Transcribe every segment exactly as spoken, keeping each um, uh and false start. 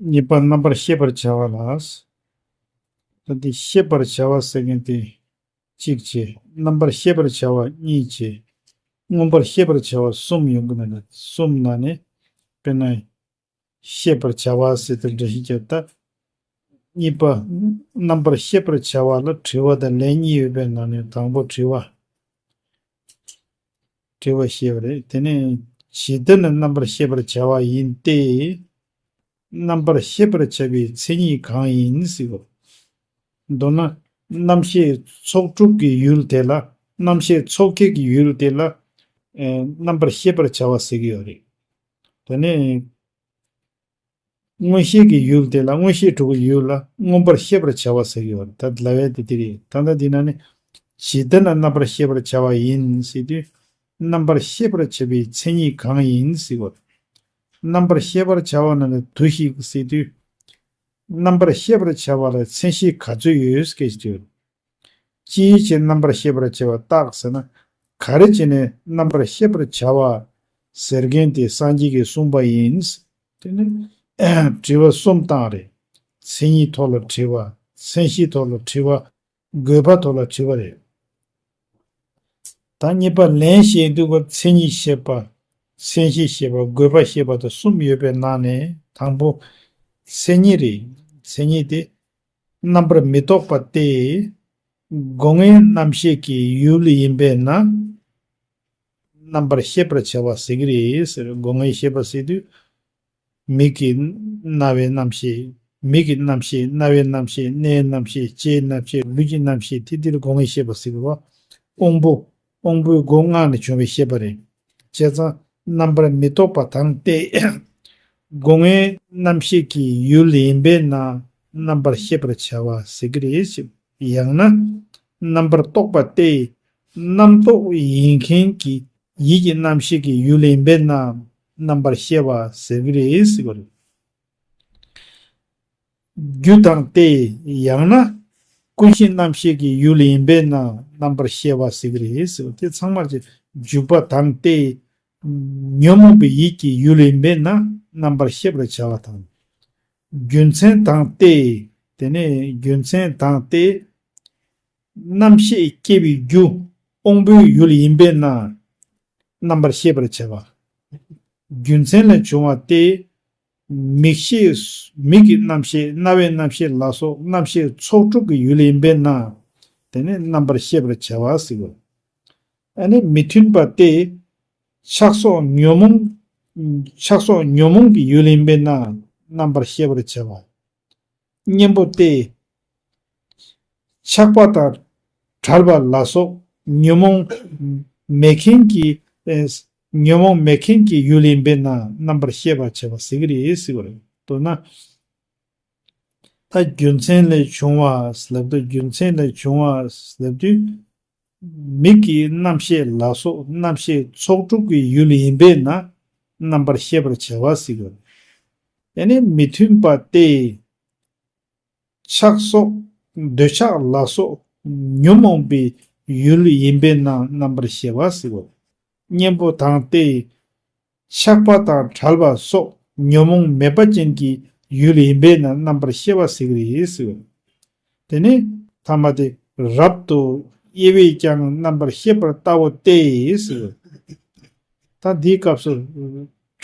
གཉིས་པ་རྣམ་པར་ཤེས་པར་བྱ་བ་ལ། ད་འདི་ཤེས་པར་བྱ་བ་ཟེར་མཁན་དེ་གཅིག་བྱས། རྣམ་པར་ཤེས་པར་བྱ་བ་གཉིས་བྱས། མངོན་པར་ཤེས་པར་བྱ་བ་གསུམ་ཡོང་གི་ན། གསུམ་ནང་ནས་དཔེར་ན་ཤེས་པར་བྱ་བ་ཟེར་དེ་འདྲ་ཞིག་བརྒྱབ་ད། གཉིས་པ་རྣམ་པར་ཤེས་པར་བྱ་བ་ལ་དྲི་བ་དང་ལན་གཉིས་ཡོད་པའི་ནང་ནས་དང་པོ་དྲི་བ། དྲི་བ་བཤད་པ་རེད། དེ་ནས་ཇི་ལྟར་ན་རྣམ་པར་ཤེས་པར་བྱ་བ་ཡིན་ཏེ། རྣམ་པར་ཤེས་པར་བྱ་བའི་མཚན་ཉིད་གང་ཡིན་ཟེར་བ། མདོར་ན་རྣམ་ཤེས་ཚོགས་དྲུག་གི་ཡུལ་དེ་ལ། རྣམ་ཤེས་ཚོགས་བརྒྱད་ཀྱི་ཡུལ་དེ་ལ། ཨེ། རྣམ་པར་ཤེས་པར་བྱ་བ་ཟེར་གྱི་ཡོད་རེད། དེ་ནས་མངོན་ཤེས་ཀྱི་ཡུལ་དེ་ལ། མངོན་ཤེས་དྲུག་གི་ཡུལ་ལ་མངོན་པར་ཤེས་པར་བྱ་བ་ཟེར་གྱི་ཡོད་རེད། ད་ལབ་ཡ་དེ་དེ་རེད། ད་ལྟ་འདི་ན་ནི་ཇི་ལྟར་ན་རྣམ་པར་ཤེས་པར་བྱ་བ་ཡིན་ཟེར་དུས། རྣམ་པར་ཤེས་པར་བྱ་བའི་མཚན་ཉིད་གང་ཡིན་ཟེར་བ། རྣམ་པར་ཤེས་པར་བྱ་བ་ན་ནི་དུ་ཞིག་ཟེར་དུས། རྣམ་པར་ཤེས་པར་བྱ་བ་ལ་མཚན་གཞི་ག་ཚོད་ཡོད་སྐད་ཅིག་ཡོད། ཅིའི་ཕྱིར་རྣམ་པར་ཤེས་པར་བྱ་བ་རྟག་ཟེར་ན། ག་རེ་བྱས་ནས་རྣམ་པར་ཤེས་པར་བྱ་བ་ཟེར་མཁན་དེ་སངས་རྒྱས་ཀྱིས་གསུངས་པ་ཡིན། དེ་ནི་དྲི་བ་གསུམ་བཏང་རེད། མཚན་ཉིད་ཐོག་ལ་དྲི་བ། མཚན་གཞིའི་ཐོག་ལ་དྲི་བ། དགོས་པ་ཐོག་ལ་དྲི་བ་རེད། ད་གཉིས་པ་ལན་བཤད་དུས་ཀ་མཚན་ཉིད་བཤད་པ། མཚན་གཞི་བཤད་པ། དགོས་པ་བཤད་པ་དང་གསུམ་ཡོད་པའི་ནང་ནས་དང་པོ་མཚན་ཉིད་རེད། མཚན་ཉིད་དེ་རྣམ་པར་མི་རྟོག་པ་སྟེ། སྒོ་ལྔའི་རྣམ་ཤེས་ཀྱི་ཡུལ་ཡིན་པས་ན། རྣམ་པར་ཤེས་པར་བྱ་བ་ཟེར་གྱི་རེད་ཟེར། སྒོ་ལྔའི་ཤེས་པ་ཟེར་དུས། མིག་གི་རྣ་བའི་རྣམ་ཤེས། མིག་གི་རྣམ་ཤེས། རྣ་བའི་རྣམ་ཤེས། སྣའི་རྣམ་ཤེས། ལྕེའི་རྣམ་ཤེས། ལུས་ཀྱི་རྣམ་ཤེས། དེ་དེ་ལ་སྒོ་ལྔའི་ཤེས་པ་ཟེར་གྱི་རེད། དབང་པོ། དབང་པོའི་སྒོ་ལྔ་ནས་བྱུང་བའི་ཤེས་པ་རེད། བྱས་ཙང་རྣམ་པར་མི་རྟོག་པ་དང་སྟེ། སྒོ་ལྔའི་རྣམ་ཤེས་ཀྱི་ཡུལ་ཡིན་པས་ན་རྣམ་པར་ཤེས་པར་བྱ་བ་ཟེར་གྱི་རེད། ཡང་ན་རྣམ་པར་རྟོག་པ་སྟེ། རྣམ་རྟོག་ཡིན་མཁན་གྱི་ཡིད་ཀྱི་རྣམ་ཤེས་ཀྱི་ཡུལ་ཡིན་པས་ན་རྣམ་པར་ཤེས་པ་ཟེར་གྱི་རེད་ཟེར་བ་རེད། རྒྱུ་དང་སྟེ། ཡང་ན་ཀུན་གཞི་རྣམ་ཤེས་ཀྱི་ཡུལ་ཡིན་པས་ན་རྣམ་པར་ཤེས་པ་ཟེར་གྱི་རེད་ཟེར་བ་དེ་ཚང་མར་གྱི་འཇུག་པ་དང་སྟེ། ཉོན་མོངས་པའི་ཡིད་ཀྱི་ཡུལ་ཡིན་པས་ན་རྣམ་པར་ཤེས་པར་བྱ་བ་དང་། རྒྱུ་མཚན་དང་སྟེ། དེ་ནས་རྒྱུ་མཚན་དང་སྟེ། རྣམ་ཤེས་སྐྱེ་བའི་རྒྱུ་དབང་པོའི་ཡུལ་ཡིན་པས་ན་རྣམ་པར་ཤེས་པར་བྱ་བ། རྒྱུ་མཚན་ལས་བྱུང་བ་སྟེ། མིག་ཤེས། མིག་གི་རྣམ་ཤེས། རྣ་བའི་རྣམ་ཤེས་ལ་སོགས་རྣམ་ཤེས་ཚོགས་དྲུག་གི་ཡུལ་ཡིན་པས་ན། དེ་ནི་རྣམ་པར་ཤེས་པར་བྱ་བ་ཟེར་བ། ཨ་ནི་མི་མཐུན་པ་སྟེ། ཆགས་སོགས་ཉོན་མོངས། ཆགས་སོགས་ཉོན་མོངས་ཀྱི་ཡུལ་ཡིན་པས་ན་རྣམ་པར་ཤེས་པར་བྱ་བ། གཉེན་པོ་སྟེ། ཆགས་པ་དང་བྲལ་བ་ལ་སོགས་ཉོན་མོངས་མེད་མཁན་གྱི། ཨེ། ཉོན་མོངས་མེད་མཁན་གྱི་ཡུལ་ཡིན་པས་ན་རྣམ་པར་ཤེས་པར་བྱ་བ་ཟེར་གྱི་རེད་ཟེར་བ་རེད། མདོར་ན། ད་རྒྱུ་མཚན་ལས་བྱུང་བ་ལབ་དུས་རྒྱུ་མཚན་ལས་བྱུང་བ་ལབ་དུས། མིག་གི་རྣམ་ཤེས་ལ་སོགས་རྣམ་ཤེས་ཚོགས་དྲུག་གི་ཡུལ་ཡིན་པས་ན་རྣམ་པར་ཤེས་པར་བྱ་བ་ཟེར་གྱི་རེད། དེ་ནི་མི་མཐུན་པ་སྟེ། ཆགས་སོགས་འདོད་ཆགས་ལ་སོགས་ཉོན་མོངས་པའི་ཡུལ་ཡིན་པས་ན་རྣམ་པར་ཤེས་པ་ཟེར་གྱི་རེད། གཉེན་པོ་དང་སྟེ། ཆགས་པ་དང་བྲལ་བ་སོགས་ཉོན་མོངས་མེད་པ་ཅན་གྱི་ཡུལ་ཡིན་པས་ན་རྣམ་པར་ཤེས་པ་ཟེར་གྱི་རེད་ཟེར། དེ་ནས་ཐ་མ་དེ་རབ་ཏུ་དབྱེ་བས་ཀྱང་རྣམ་པར་ཤེས་པར་བལྟའོ་སྟེ་ཟེར། ད་འདིའི་སྐབས་སུ་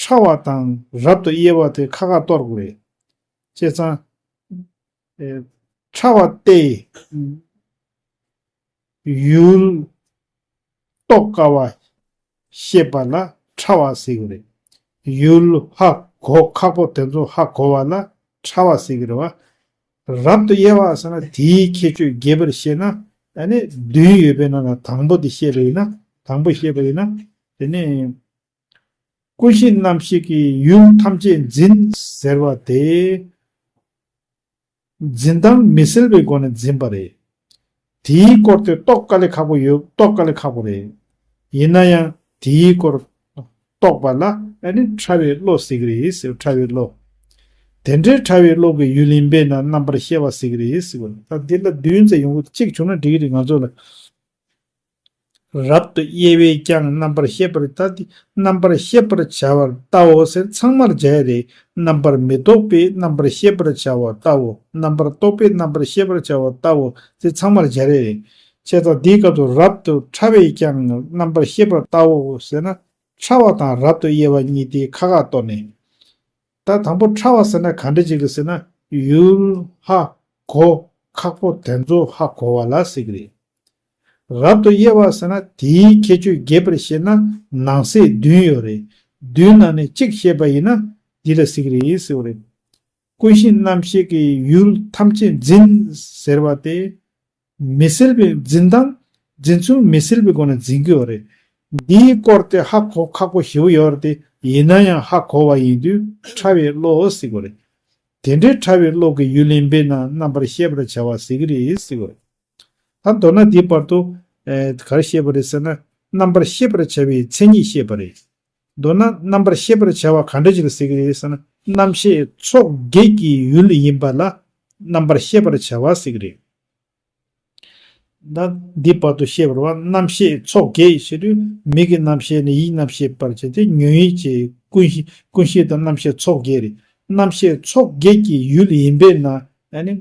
ཕྲ་བ་དང་རབ་ཏུ་དབྱེ་བ་དེ་ཁ་ཁ་གཏོར་དགོས་རེད། བྱས་ཙང་། ཨེ། ཕྲ་བ་སྟེ། ཡུལ་རྟོགས་དཀའ་བ་ཤེས་པ་ལ་ཕྲ་བ་ཟེར་གྱི་རེད། ཡུལ་ཧ་གོ་ཁག་པོ་དེ་ཚོ་ཧ་གོ་བ་ལ་ཕྲ་བ་ཟེར་གྱི་རེད་བ། རབ་ཏུ་དབྱེ་བ་ཟེར་ན་དེའི་ཁྱད་ཆོས་རྒྱས་པར་བཤད་ན་ཨ་ནི་བདུན་ཡོད་པའི་ནང་ན་དང་པོ་དེ་བཤད་པ་ཡིན་ན། དང་པོ་བཤད་པ་ཡིན་ན། དེ་ནས་ཀུན་གཞི་རྣམ་ཤེས་ཀྱི་ཡུལ་ཐམས་ཅད་འཛིན་ཟེར་བ་དེ། འཛིན་སྟངས་མི་གསལ་བའི་སྒོ་ནས་འཛིན་པ་རེད། དེའི་སྐོར་དེ་རྟོགས་དཀའ་ལས་ཁག་པོ་ཡོད། རྟོགས་དཀའ་ལས་ཁག་པོ་རེད། ཡིན་ན་ཡང་དེའི་སྐོར་རྟོགས་པ་ལ་ཨ་ནི་ཕྲ་བའི་བློ་ཟེར་གྱི་རེད་ཟེར། ཕྲ་བའི་བློ། དེ་འདྲའི་ཕྲ་བའི་བློ་གི་ཡུལ་ཡིན་པས་ན་རྣམ་པར་ཤེས་པ་ཟེར་གྱི་རེད་ཟེར་བ། ད་འདི་ལ་བདུན་ཙམ་ཡོང་གི། གཅིག་བྱུང་ན་འགྲིག་གི་རེད་ང་ཚོ་ལ། རབ་ཏུ་དབྱེ་བས་ཀྱང་རྣམ་པར་ཤེས་པར་ད་དེ་རྣམ་པར་ཤེས་པར་བྱ་བར་ལྟའོ་ཟེར་ཚང་མར་སྦྱར་ཡ་རེད། རྣམ་པར་མི་རྟོག་པས་རྣམ་པར་ཤེས་པར་བྱ་བར་ལྟའོ། རྣམ་པར་རྟོག་པས་རྣམ་པར་ཤེས་པར་བྱ་བར་ལྟའོ་ཟེར་ཚང་མར་སྦྱར་ཡ་རེད། བྱས་ཙང་འདིའི་སྐབས་སུ་རབ་ཏུ་ཕྲ་བས་ཀྱང་རྣམ་པར་ཤེས་པར་ལྟའོ་ཟེར་ན། ཕྲ་བ་དང་རབ་ཏུ་དབྱེ་བ་གཉིས་དེ་ཁ་ཁ་གཏོར་ནས། ད་དང་པོ་ཕྲ་བ་ཟེར་ན་ག་འདྲ་ཅིག་རེད་ཟེར་ན། ཡུལ་ཧ་གོ་ཁག་པོ་དེ་ཚོ་ཧ་གོ་བ་ལ་ཟེར་གི་རེད། རབ་ཏུ་དབྱེ་བ་ཟེར་ན་དེའི་ཁྱད་ཆོས་རྒྱས་པར་བཤད་ན་ནང་གསེས་བདུན་ཡོད་རེད། བདུན་ནང་ནས་གཅིག་བཤད་པ་ཡིན་ན་འདི་ལ་ཟེར་གི་རེད་ཟེར་བ་རེད། ཀུན་གཞི་རྣམ་ཤེས་ཀྱི་ཡུལ་ཐམས་ཅད་འཛིན་ཟེར་བ་དེ། མི་སེལ་བའི་འཛིན་སྟངས། འཛིན་ཚུལ་མི་སེལ་བའི་སྒོ་ནས་འཛིན་གྱི་ཡོད་རེད། འདིའི་སྐོར་དེ་ཧ་གོ་ཁག་པོ་ཞེ་པོ་ཡོད་རེད་དེ། ཡིན་ན་ཡང་ཧ་གོ་བ་ཡིན་དུས་ཕྲ་བའི་བློ་ཟེར་གྱི་ཡོད་རེད། དེ་འདྲའི་ཕྲ་བའི་བློ་གི་ཡུལ་ཡིན་པས་ན་རྣམ་པར་ཤེས་པར་བྱ་བ་ཟེར་གྱི་རེད་ཟེར་གྱི་ཡོད་རེད། ད་མདོར་ན་འདིའི་བར་དུ། ཨེ། ག་རེ་བཤད་པ་རེད་ཟེར་ན། རྣམ་པར་ཤེས་པར་བྱ་བའི་མཚན་ཉིད་བཤད་པ་རེད། མདོར་ན་རྣམ་པར་ཤེས་པར་བྱ་བ་ག་འདྲ་ཅིག་ལ་ཟེར་གྱི་རེད་ཟེར་ན། རྣམ་ཤེས་ཚོགས་བརྒྱད་ཀྱི་ཡུལ་ཡིན་པ་ལ་རྣམ་པར་ཤེས་པར་བྱ་བ་ཟེར་གྱི་རེད། ད་འདི་བར་དུ་བཤད་པར་བ་རྣམ་ཤེས་ཚོགས་བརྒྱད་ཞེས་དུས་མིག་གི་རྣམ་ཤེས་ནས་ཡིད་རྣམ་ཤེས་བར་བྱས་ཏེ་ཉོན་ཡིད་ཀྱི་ཀུན་ཤེས་ཀུན་ཤེས་དང་རྣམ་ཤེས་ཚོགས་བརྒྱད་རེད། རྣམ་ཤེས་ཚོགས་བརྒྱད་ཀྱི་ཡུལ་ཡིན་པས་ན་ཨ་ནི་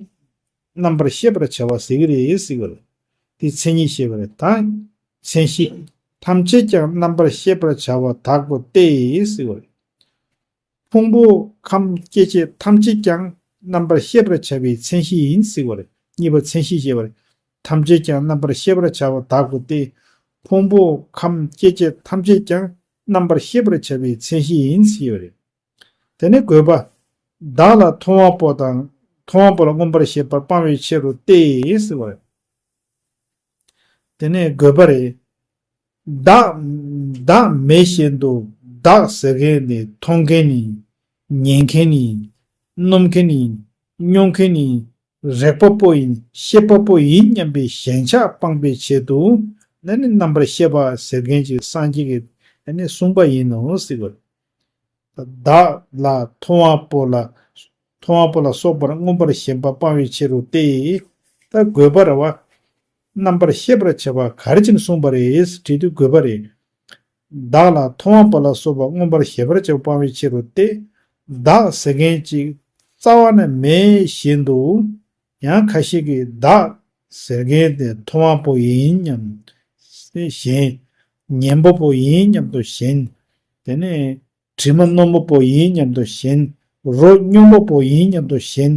རྣམ་པར་ཤེས་པར་བྱ་བ་ཟེར་གྱི་རེད་ཟེར་གྱི་རེད། དེ་མཚན་ཉིད་བཤད་པ་རེད། ད་མཚན་གཞི། ཐམས་ཅད་ཀྱང་རྣམ་པར་ཤེས་པར་བྱ་བ་དག་གོ་སྟེ་ཟེར་གྱི་རེད། ཕུང་པོ་ཁམས་སྐྱེ་མཆེད་ཐམས་ཅད་ཀྱང་རྣམ་པར་ཤེས་པར་བྱ་བའི་མཚན་གཞི་ཡིན་ཟེར་བ་རེད། གཉིས་པ་མཚན་གཞི་ཞེས་པ་རེད། ཐམས་ཅད་ཀྱང་རྣམ་པར་ཤེས་པར་བྱ་བ་དག་གོ་སྟེ། ཕུང་པོ་ཁམས་སྐྱེ་མཆེད་ཐམས་ཅད་ཀྱང་རྣམ་པར་ཤེས་པར་བྱ་བའི་མཚན་གཞི་ཡིན་ཟེར་བ་རེད། དེ་ནས་དགོས་པ། བདག་ལ་མཐོང་བ་པོ་དང་མཐོང་བ་པོ་ལ་མངོན་པར་ཞེན་པ་སྤང་བའི་ཕྱིར་རོ་སྟེ་ཟེར་བ་རེད། དེ་ནས་དགོས་པ་རེད། བདག་བདག་མེད་བཞིན་དུ་བདག་ཟེར་མཁན་ནི་མཐོང་མཁན་ནི། ཉན་མཁན་ནི། སྣོམ་མཁན་ནི། མྱོང་མཁན་ནི། རེག་པ་པོ་ཡིན་ཤེས་པ་པོ་ཡིན་སྙམ་པའི་ཞེན་ཆགས་སྤངས་པའི་ཆེད་དུ་ནི་རྣམ་པར་ཤེས་པ་ཟེར་མཁན་གྱི་སངས་རྒྱས་ཀྱིས་གསུངས་པ་ཡིན་ནོ་ཟེར་གྱི་ཡོད། བདག་ལ་མཐོང་བ་པོ་ལ་མཐོང་བ་པོ་ལ་སོགས་པར་མངོན་པར་ཞེན་པ་སྤང་བའི་ཕྱིར་རོ་སྟེ། ད་དགོས་པ་རེད་བ། རྣམ་པར་ཤེས་པར་བྱ་བ་ག་རེ་བྱས་ནས་གསུངས་པ་རེད་དྲིས་དུས་དགོས་པ་རེད། བདག་ལ་མཐོང་བ་པོ་ལ་སོགས་པ་མངོན་པར་ཞེན་པར་བྱ་བ་སྤང་བའི་ཕྱིར་རོ་སྟེ། བདག་ཟེར་མཁན་ཅིག་རྩ་བ་ནས་མེད་བཞིན་དུ། ཡང་ཁ་ཤས་ཀྱིས་བདག་ཟེར་མཁན་དེ་མཐོང་བ་པོ་ཡིན་སྙམ་ཞེན། ཉན་པ་པོ་ཡིན་སྙམ་དུ་ཞེན། དེ་ནས་དྲི་མ་རྣོན་པོ་པོ་ཡིན་སྙམ་དུ་ཞེན། རོ་སྙོམས་པོ་པོ་ཡིན་སྙམ་དུ་ཞེན།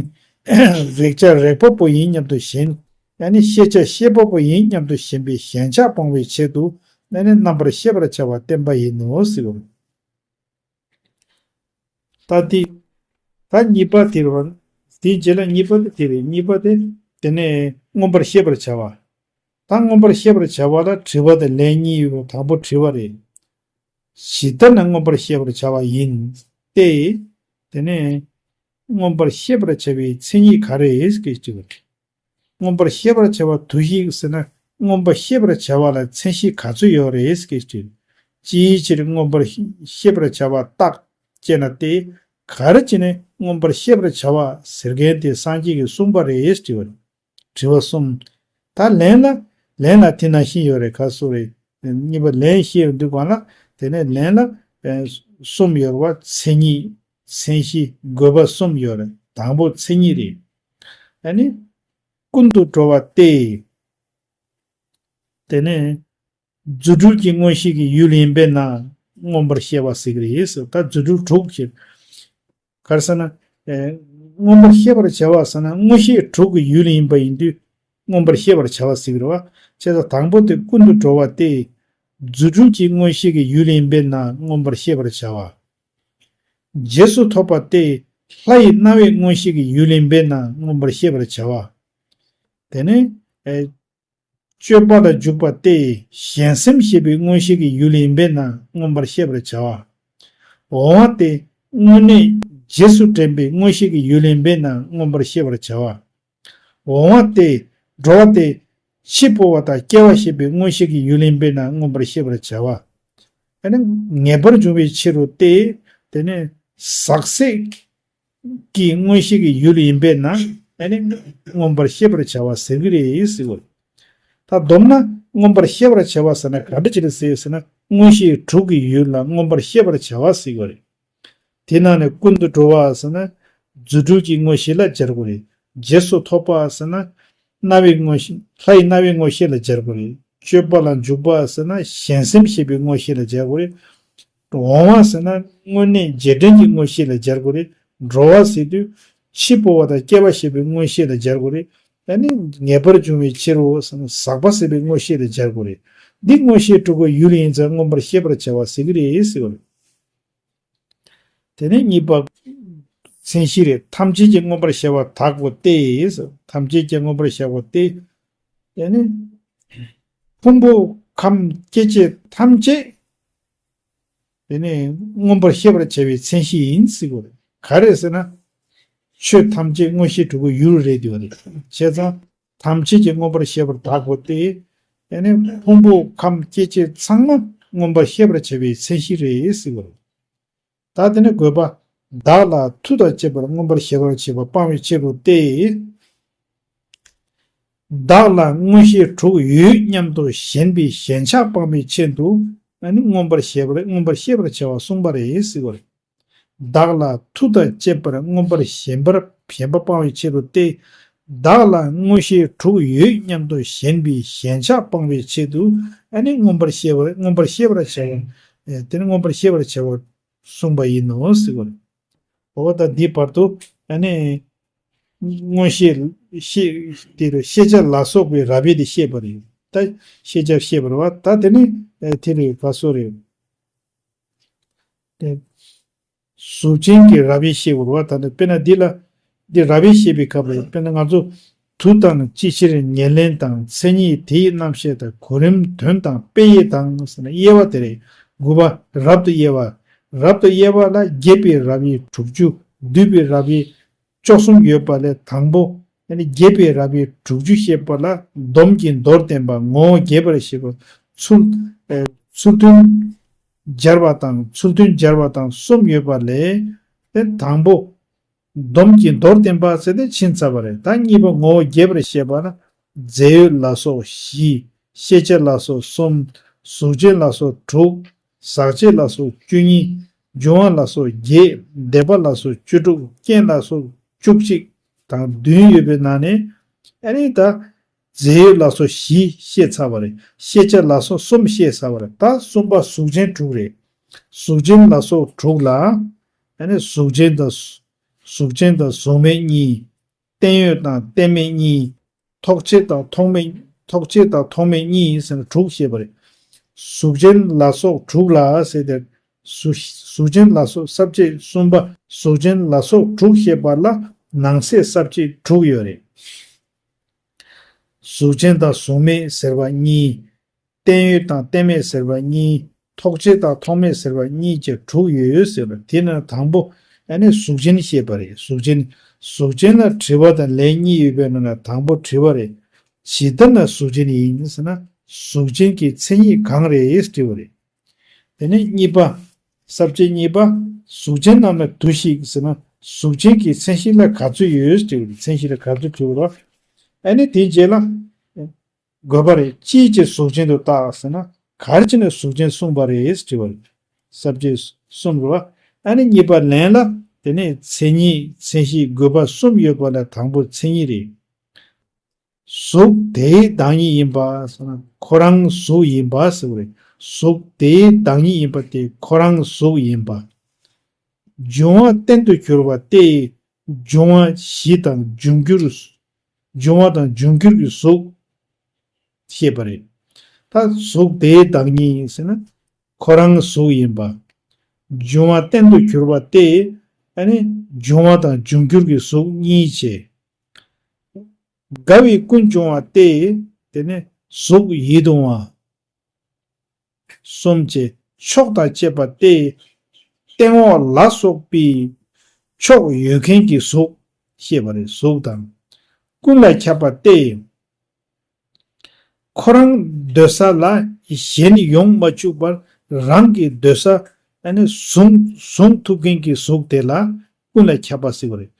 རེག་བྱ་རེག་པ་པོ་ཡིན་སྙམ་དུ་ཞེན། ཡང་ན་ཤེས་བྱ་ཤེས་པ་པོ་ཡིན་སྙམ་དུ་ཞེན་པའི་ཞེན་ཆགས་སྤོང་བའི་ཆེད་དུ་ཡང་ན་རྣམ་པར་ཤེས་པར་བྱ་བ་བསྟན་པ་ཡིན་ནོ་ཟེར་བ། ད་འདི། ད་གཉིས་པ་དེ་རེད་བ། དེའི་རྗེས་ལ་གཉིས་པ་དེ་དེ་རེད། གཉིས་པ་དེ། དེ་ནས་མངོན་པར་ཤེས་པར་བྱ་བ། ད་མངོན་པར་ཤེས་པར་བྱ་བ་ལ་དྲི་བ་དང་ལན་གཉིས་ཡོད་པ་དང་པོ་དྲི་བ་རེད། ཇི་ལྟར་ན་མངོན་པར་ཤེས་པར་བྱ་བ་ཡིན་ཏེ། དེ་ནས་མངོན་པར་ཤེས་པར་བྱ་བའི་མཚན་ཉིད་ག་རེ་ཡིན་ཞེས་དྲི་བ་རེད། མངོན་པར་ཤེས་པར་བྱ་བ་དུ་ཞིག་ཟེར་ན་མངོན་པར་ཤེས་པར་བྱ་བ་ལ་མཚན་གཞི་ག་ཚོད་ཡོད་རེད་ཞེས་དྲིས། ཅིའི་ཕྱིར་མངོན་པར་ཤེས་པར་བྱ་བ་བརྟག་ཅེ་ན་སྟེ། ག་རེ་བྱས་ནས་མངོན་པར་ཤེས་པར་བྱ་བ་ཟེར་མཁན་དེ་སངས་རྒྱས་ཀྱིས་གསུངས་པ་རེད་དྲི་བ། དྲི་བ་གསུམ། ད་ལན་ལ། ལན་ལ་དེ་ནང་བཞིན་ཡོད་རེད་ག་སོ་རེད། གཉིས་པ་ལན་བཤད་ཡོང་དུས་གང་ལ། དེ་ནས་ལན་ལ། ཨེ། གསུམ་ཡོད་རེད་བ། མཚན་ཉིད། མཚན་གཞི། དགོས་པ་གསུམ་ཡོད་རེད། དང་པོ་མཚན་ཉིད་རེད། ཨ་ནི། ཀུན་ཏུ་གྲོལ་བ་སྟེ། དེ་ནས་རྫུ་འཕྲུལ་གྱི་མངོན་ཤེས་ཀྱི་ཡུལ་ཡིན་པས་ན་མངོན་པར་ཤེས་པ་ཟེར་གྱི་རེད་ཟེར། ད་རྫུ་འཕྲུལ་དྲུག་ཞེས། ག་རེ་ཟེར་ན། ཨེ། མངོན་པར་ཤེས་པར་བྱ་བ་ཟེར་ན་མངོན་ཤེས་དྲུག་གི་ཡུལ་ཡིན་པ་ཡིན་དུས་མངོན་པར་ཤེས་པར་བྱ་བ་ཟེར་གྱི་རེད་བ། བྱས་ཙང་དང་པོ་དེ་ཀུན་ཏུ་གྲོལ་བ་སྟེ། རྫུ་འཕྲུལ་གྱི་མངོན་ཤེས་ཀྱི་ཡུལ་ཡིན་པས་ན་མངོན་པར་ཤེས་པར་བྱ་བ། རྗེས་སུ་ཐོབ་པ་སྟེ། ལྷ་ཡི་སྣང་བའི་མངོན་ཤེས་ཀྱི་ཡུལ་ཡིན་པས་ན་མངོན་པར་ཤེས་པར་བྱ་བ། དེ་ནས། ཨེ། སྤྱོད་པ་ལ་འཇུག་པ་སྟེ་གཞན་སེམས་ཤེས་པའི་མངོན་ཤེས་ཀྱི་ཡུལ་ཡིན་པས་ན་མངོན་པར་ཤེས་པར་བྱ་བ། འོང་བ་སྟེ་དངོས་གནས་རྗེས་སུ་དྲན་པའི་མངོན་ཤེས་ཀྱི་ཡུལ་ཡིན་པས་ན་མངོན་པར་ཤེས་པར་བྱ་བ། འོང་བ་སྟེ་འགྲོ་བ་སྟེ་འཆི་འཕོ་བ་དང་སྐྱེ་བ་ཤེས་པའི་མངོན་ཤེས་ཀྱི་ཡུལ་ཡིན་པས་ན་མངོན་པར་ཤེས་པར་བྱ་བ། ཨ་ནི་ངེས་པར་འབྱུང་བའི་ཕྱིར་རོ་སྟེ། དེ་ནས་ཟག་བཅས་ཀྱི་མངོན་ཤེས་ཀྱི་ཡུལ་ཡིན་པས་ན་ཨ་ནི་མངོན་པར་ཤེས་པར་བྱ་བ་ཟེར་གྱི་རེད་ཟེར་བ། ད་བསྡོམས་ན་ མངོན་པར་ཤེས་པར་བྱ་བ་ཟེར་ན་ག་འདྲ་ཅིག་ལ་ཟེར་ཟེར་ན། མངོན་ཤེས་དྲུག་གི་ཡུལ་ལ་མངོན་པར་ཤེས་པར་བྱ་བ་ཟེར་གྱི་ཡོད་རེད། དེ་ནང་ནས་ཀུན་ཏུ་འགྲོ་བ་ཟེར་ན་རྫུ་འཕྲུལ་གྱི་མངོན་ཤེས་ལ་སྦྱར་དགོས་རེད། རྗེས་སུ་ཐོབ་པ་ཟེར་ན་རྣ་བའི་མངོན་ཤེས། ལྷའི་རྣ་བའི་མངོན་ཤེས་ལ་སྦྱར་དགོས་རེད། སྤྱོད་པ་ལ་འཇུག་པ་ཟེར་ན་གཞན་སེམས་ཤེས་པའི་མངོན་ཤེས་ལ་སྦྱར་དགོས་རེད། འོང་བ་ཟེར་ན་དངོས་གནས་རྗེས་དྲན་གྱི་མངོན་ཤེས་ལ་སྦྱར་དགོས་རེད། འགྲོ་བ་ཟེར་དུས་འཆི་འཕོ་བ་དང་སྐྱེ་བ་ཤེས་པའི་མངོན་ཤེས་ལ་སྦྱར་དགོས་རེད། ཨ་ནི་ངེས་པར་འབྱུང་བའི་ཕྱིར་རོ་ཟེར་ན་ཟག་པ་ཟད་པའི་མངོན་ཤེས་ལ་སྦྱར་དགོས་རེད། འདི་མངོན་ཤེས་དྲུག་གི་ཡུལ་ཡིན་ཙང་མངོན་པར་ཤེས་པར་བྱ་བ་ཟེར་གྱི་རེད་ཟེར་བ་རེད། དེ་ནས་གཉིས་པ། མཚན་གཞི་རེད། ཐམས་ཅད་ཀྱི་མངོན་པར་ཤེས་པ་དག་པོ་སྟེ། ཐམས་ཅད་ཀྱི་མངོན་པར་ཤེས་པ་སྟེ། དེ་ནི་ཕུང་པོ་ཁམས་སྐྱེ་མཆེད་ཐམས་ཅད་དེ་ནི་མངོན་པར་ཤེས་པར་བྱ་བའི་མཚན་གཞི་ཡིན་ཟེར་གྱི་ཡོད་རེད། ག་རེ་ཟེར་ན། ཆོས་ཐམས་ཅད་མངོན་ཤེས་དྲུག་གི་ཡུལ་རེད་འདུག་རེད། བྱས་ཙང་ཐམས་ཅད་ཀྱི་མངོན་པར་ཤེས་པ་དག་པོ་སྟེ། དེ་ནི་ཕུང་པོ་ཁམས་སྐྱེ་མཆེད་ཚང་མ་མངོན་པར་ཤེས་པར་བྱ་བའི་མཚན་གཞི་རེད་ཟེར་གྱི་ཡོད་རེད། ད་དེ་ནས་དགོས་པ། བདག་ལ་མཐུ་དང་བཅས་པར་མངོན་པར་ཤེས་པར་བྱེད་པ་སྤང་བའི་ཕྱིར་རོ་སྟེ། བདག་ལ་མངོན་ཤེས་དྲུག་ཡོད་སྙམ་དུ་ཞེན་པའི་ཞེན་ཆགས་སྤང་བའི་ཆེད་དུ་ཨ་ནི་མངོན་པར་ཤེས་པར་མངོན་པར་ཤེས་པར་བྱ་བ་གསུངས་པ་རེད་ཟེར་བ་རེད། བདག་ལ་མཐུ་དང་བཅས་པར་མངོན་པར་ཞེན་པར་ཞེན་པ་སྤང་བའི་ཕྱིར་རོ་སྟེ། བདག་ལ་མངོན་ཤེས་དྲུག་ཡོད་སྙམ་དུ་ཞེན་པའི་ཞེན་ཆགས་སྤང་བའི་ཆེད་དུ་ཨ་ནི་མངོན་པར་ཤེས་པར་མངོན་པར་ཤེས་པར་བྱ་བ། དེ་ནི་མངོན་པར་ཤེས་པར་བྱ་བ། གསུངས་པ་ཡིན་ནོ་ཟེར་བ་རེད། འོ་ད་འདི་བར་དུ་ཨ་ནི་མངོན་ཤེས་ཤེས་དེ་རུ་ཤེས་བྱ་ལ་སོགས་པའི་རབ་དབྱེ་དེ་བཤད་པ་རེད། ད་ཤེས་བྱ་བཤད་པ་རེད་བ། ད་དེ་ནི་ཨ་དེ་རེད་ག་སོ་རེད། དེ་གཟུགས་ཅན་གྱི་རབ་དབྱེ་བཤད་པ་རེད་བ། ད་ནི་དཔེར་ན་འདི་ལ་འདི་རབ་དབྱེ་བཤད་པའི་སྐབས་རེད། དཔེར་ན་ང་ཚོ་དུ་དང་ཅི་ཕྱིར་ཉེར་ལེན་དང་མཚན་ཉིད་དེ་ཡི་རྣམ་བཤད་དང་གོ་རིམ་དོན་དང་དཔེ་དབྱེ་དང་ཟེར་ན་དབྱེ་བ་དེ་རེད། དགུ་པ། རབ་ཏུ་དབྱེ་བ། རབ་ཏུ་དབྱེ་བ་ལ་རྒྱས་པའི་རབ་དབྱེ་དྲུག་ཅུ། བསྡུས་པའི་རབ་དབྱེ་བཅུ་གསུམ་ཡོད་པ་ལས་དང་པོ། རྒྱས་པའི་རབ་དབྱེ་དྲུག་ཅུ་བཤད་པ་ལ་སྡོམ་གྱི་མདོར་བསྟན་པ་ངོ་བོ་རྒྱས་པར་བཤད་པ། ཚུལ་ཚུལ་མཐུན་སྦྱར་བ་དང་ཚུལ་མཐུན་སྦྱར་བ་དང་གསུམ་ཡོད་པ་ལས། དེ་དང་པོ། སྡོམ་གྱི་མདོར་བསྟན་པ་ཟེར་ཏེ་ཕྱིན་ཚར་བ་རེད། ད་གཉིས་པ་ངོ་བོ་རྒྱས་པར་བཤད་པ་ན། རྫས་ཡོད་ལ་སོགས་བཞི། ཤེས་བྱ་ལ་སོགས་གསུམ། གཟུགས་ཅན་ལ་སོགས་དྲུག། ཟག་བཅས་ལ་སོགས་བཅུ་གཉིས། འབྱུང་བ་ལ་སོགས་བརྒྱད། འདས་པ་ལ་སོགས་བཅུ་དྲུག། རྐྱེན་ལ་སོགས་བཅུ་གཅིག་དང་བདུན་ཡོད་པའི་ནང་ནས། ཨ་ནི་ད་རྫས་ཡོད་ལ་སོགས་བཞི་བཤད་ཚར་བ་རེད། ཤེས་བྱ་ལ་སོགས་གསུམ་བཤད་ཚར་བ་རེད། ད་གསུམ་པ་གཟུགས་ཅན་དྲུག་རེད། གཟུགས་ཅན་ལ་སོགས་དྲུག་ལ། ཨ་ནི་གཟུགས་ཅན་དང་། གཟུགས་ཅན་དང་གཟུགས་མེད་གཉིས། བརྟན་ཡོད་དང་བརྟན་མེད་གཉིས། ཐོགས་བཅས་དང་ཐོགས་མེད། ཐོགས་བཅས་དང་ཐོགས་མེད་གཉིས་ཟེར་ན་དྲུག་བཤད་པ་རེད། གཟུགས་ཅན་ལ་སོགས་དྲུག་ལ་ཟེར་ཏེ། གཟུགས་གཟུགས་ཅན་ལ་སོགས་ས་བཅད་གསུམ་པ། གཟུགས་ཅན་ལ་སོགས་དྲུག་བཤད་པ་ལ་ནང་གསེས་ས་བཅད་དྲུག་ཡོད་རེད། གཟུགས་ཅན་དང་གཟུགས་མེད་ཟེར་བ་གཉིས། བརྟན་ཡོད་དང་བརྟན་མེད་ཟེར་བ་གཉིས། ཐོགས་བཅས་དང་ཐོགས་མེད་ཟེར་བ་གཉིས་ཀྱི་དྲུག་ཡོད་ཟེར་བ། དེ་ནི་དང་པོ་ཨ་ནི་གཟུགས་ཅན་བཤད་པ་རེད། གཟུགས་ཅན། གཟུགས་ཅན་ལ་དྲི་བ་དང་ལན་གཉིས་ཡོད་པའི་ནང་ནས་དང་པོ་དྲི་བ་རེད། ཇི་ལྟར་ན་གཟུགས་ཅན་ཡིན་ཟེར་ན། གཟུགས་ཅན་གྱི་མཚན་ཉིད་གང་རེད་དྲི་བ་རེད། དེ་ནས་གཉིས་པ། ས་བཅད་གཉིས་པ། གཟུགས་ཅན་རྣམས་ལ་དུ་ཞིག་ཟེར་ན། གཟུགས་ཅན་གྱི་མཚན་གཞི་ལ་ག་ཚོད་ཡོད་དྲི་བ་རེད། མཚན་གཞི་ལ་ག་ཚོད་དྲི་བ་རེད། ཨ་ནི་དེའི་རྗེས་ལ། དགོས་པ་རེད། ཅིའི་ཕྱིར་གཟུགས་ཅན་དུ་བཏགས་ཟེར་ན། ག་རེ་བྱས་ནས་གཟུགས་ཅན་གསུངས་པ་རེད་དྲི་བ་རེད། ས་བཅད་གསུམ་རེད་བ། ཨ་ནི་གཉིས་པ་ལན་ལ། དེ་ནས་མཚན་ཉིད་མཚན་གཞི་དགོས་པ་གསུམ་ཡོད་པ་ལ་དང་པོ་མཚན་ཉིད་རེད། གཟུགས་དེའི་བདག་ཉིད་ཡིན་པ་ཟེར་ན་ཁོ་རང་གཟུགས་ཡིན་པ་ཟེར་བ་རེད། གཟུགས་དེའི་བདག་ཉིད་ཡིན་པ་དེ་ཁོ་རང་གཟུགས་ཡིན་པ། འབྱུང་བ་རྟེན་དུ་གྱུར་པ་སྟེ། འབྱུང་བ་བཞི་དང་འབྱུང་འགྱུར། འབྱུང་བ་དང་འབྱུང་འགྱུར་གྱི་གཟུགས་ཞེས་པ་རེད། ད་གཟུགས་དེའི་བདག་ཉིད་ཟེར་ན་ཁོ་རང་གཟུགས་ཡིན་པ། འབྱུང་བ་རྟེན་དུ་གྱུར་པ་སྟེ། ཨ་ནི་འབྱུང་བ་དང་འབྱུང་འགྱུར་གྱི་གཟུགས་གཉིས་བྱས། དགའ་བའི་ཀུན་འབྱུང་བ་སྟེ། དེ་ནི་གཟུགས་ཡིད་དུ་འོང་བ། གསུམ་བཅས་ཕྱོགས་དང་བཅས་པ་སྟེ། སྟེང་འོག་ལ་སོགས་པའི་ཕྱོགས་ཡོད་མཁན་གྱི་གཟུགས་ཞེས་པ་རེད། གཟུགས་དང་ཀུན་ལ་ཁྱབ་པ་སྟེ། ཁོ་རང་སྡོད་ས་ལ་གཞན་ཡོང་མ་བཅུག་པར་རང་གི་སྡོད་ས་ཨ་ནི་བཟུང་བཟུང་ཐུབ་མཁན་གྱི་གཟུགས་དེ་ལ་ཀུན་ལ་ཁྱབ་པ་ཟེར་བ་རེད།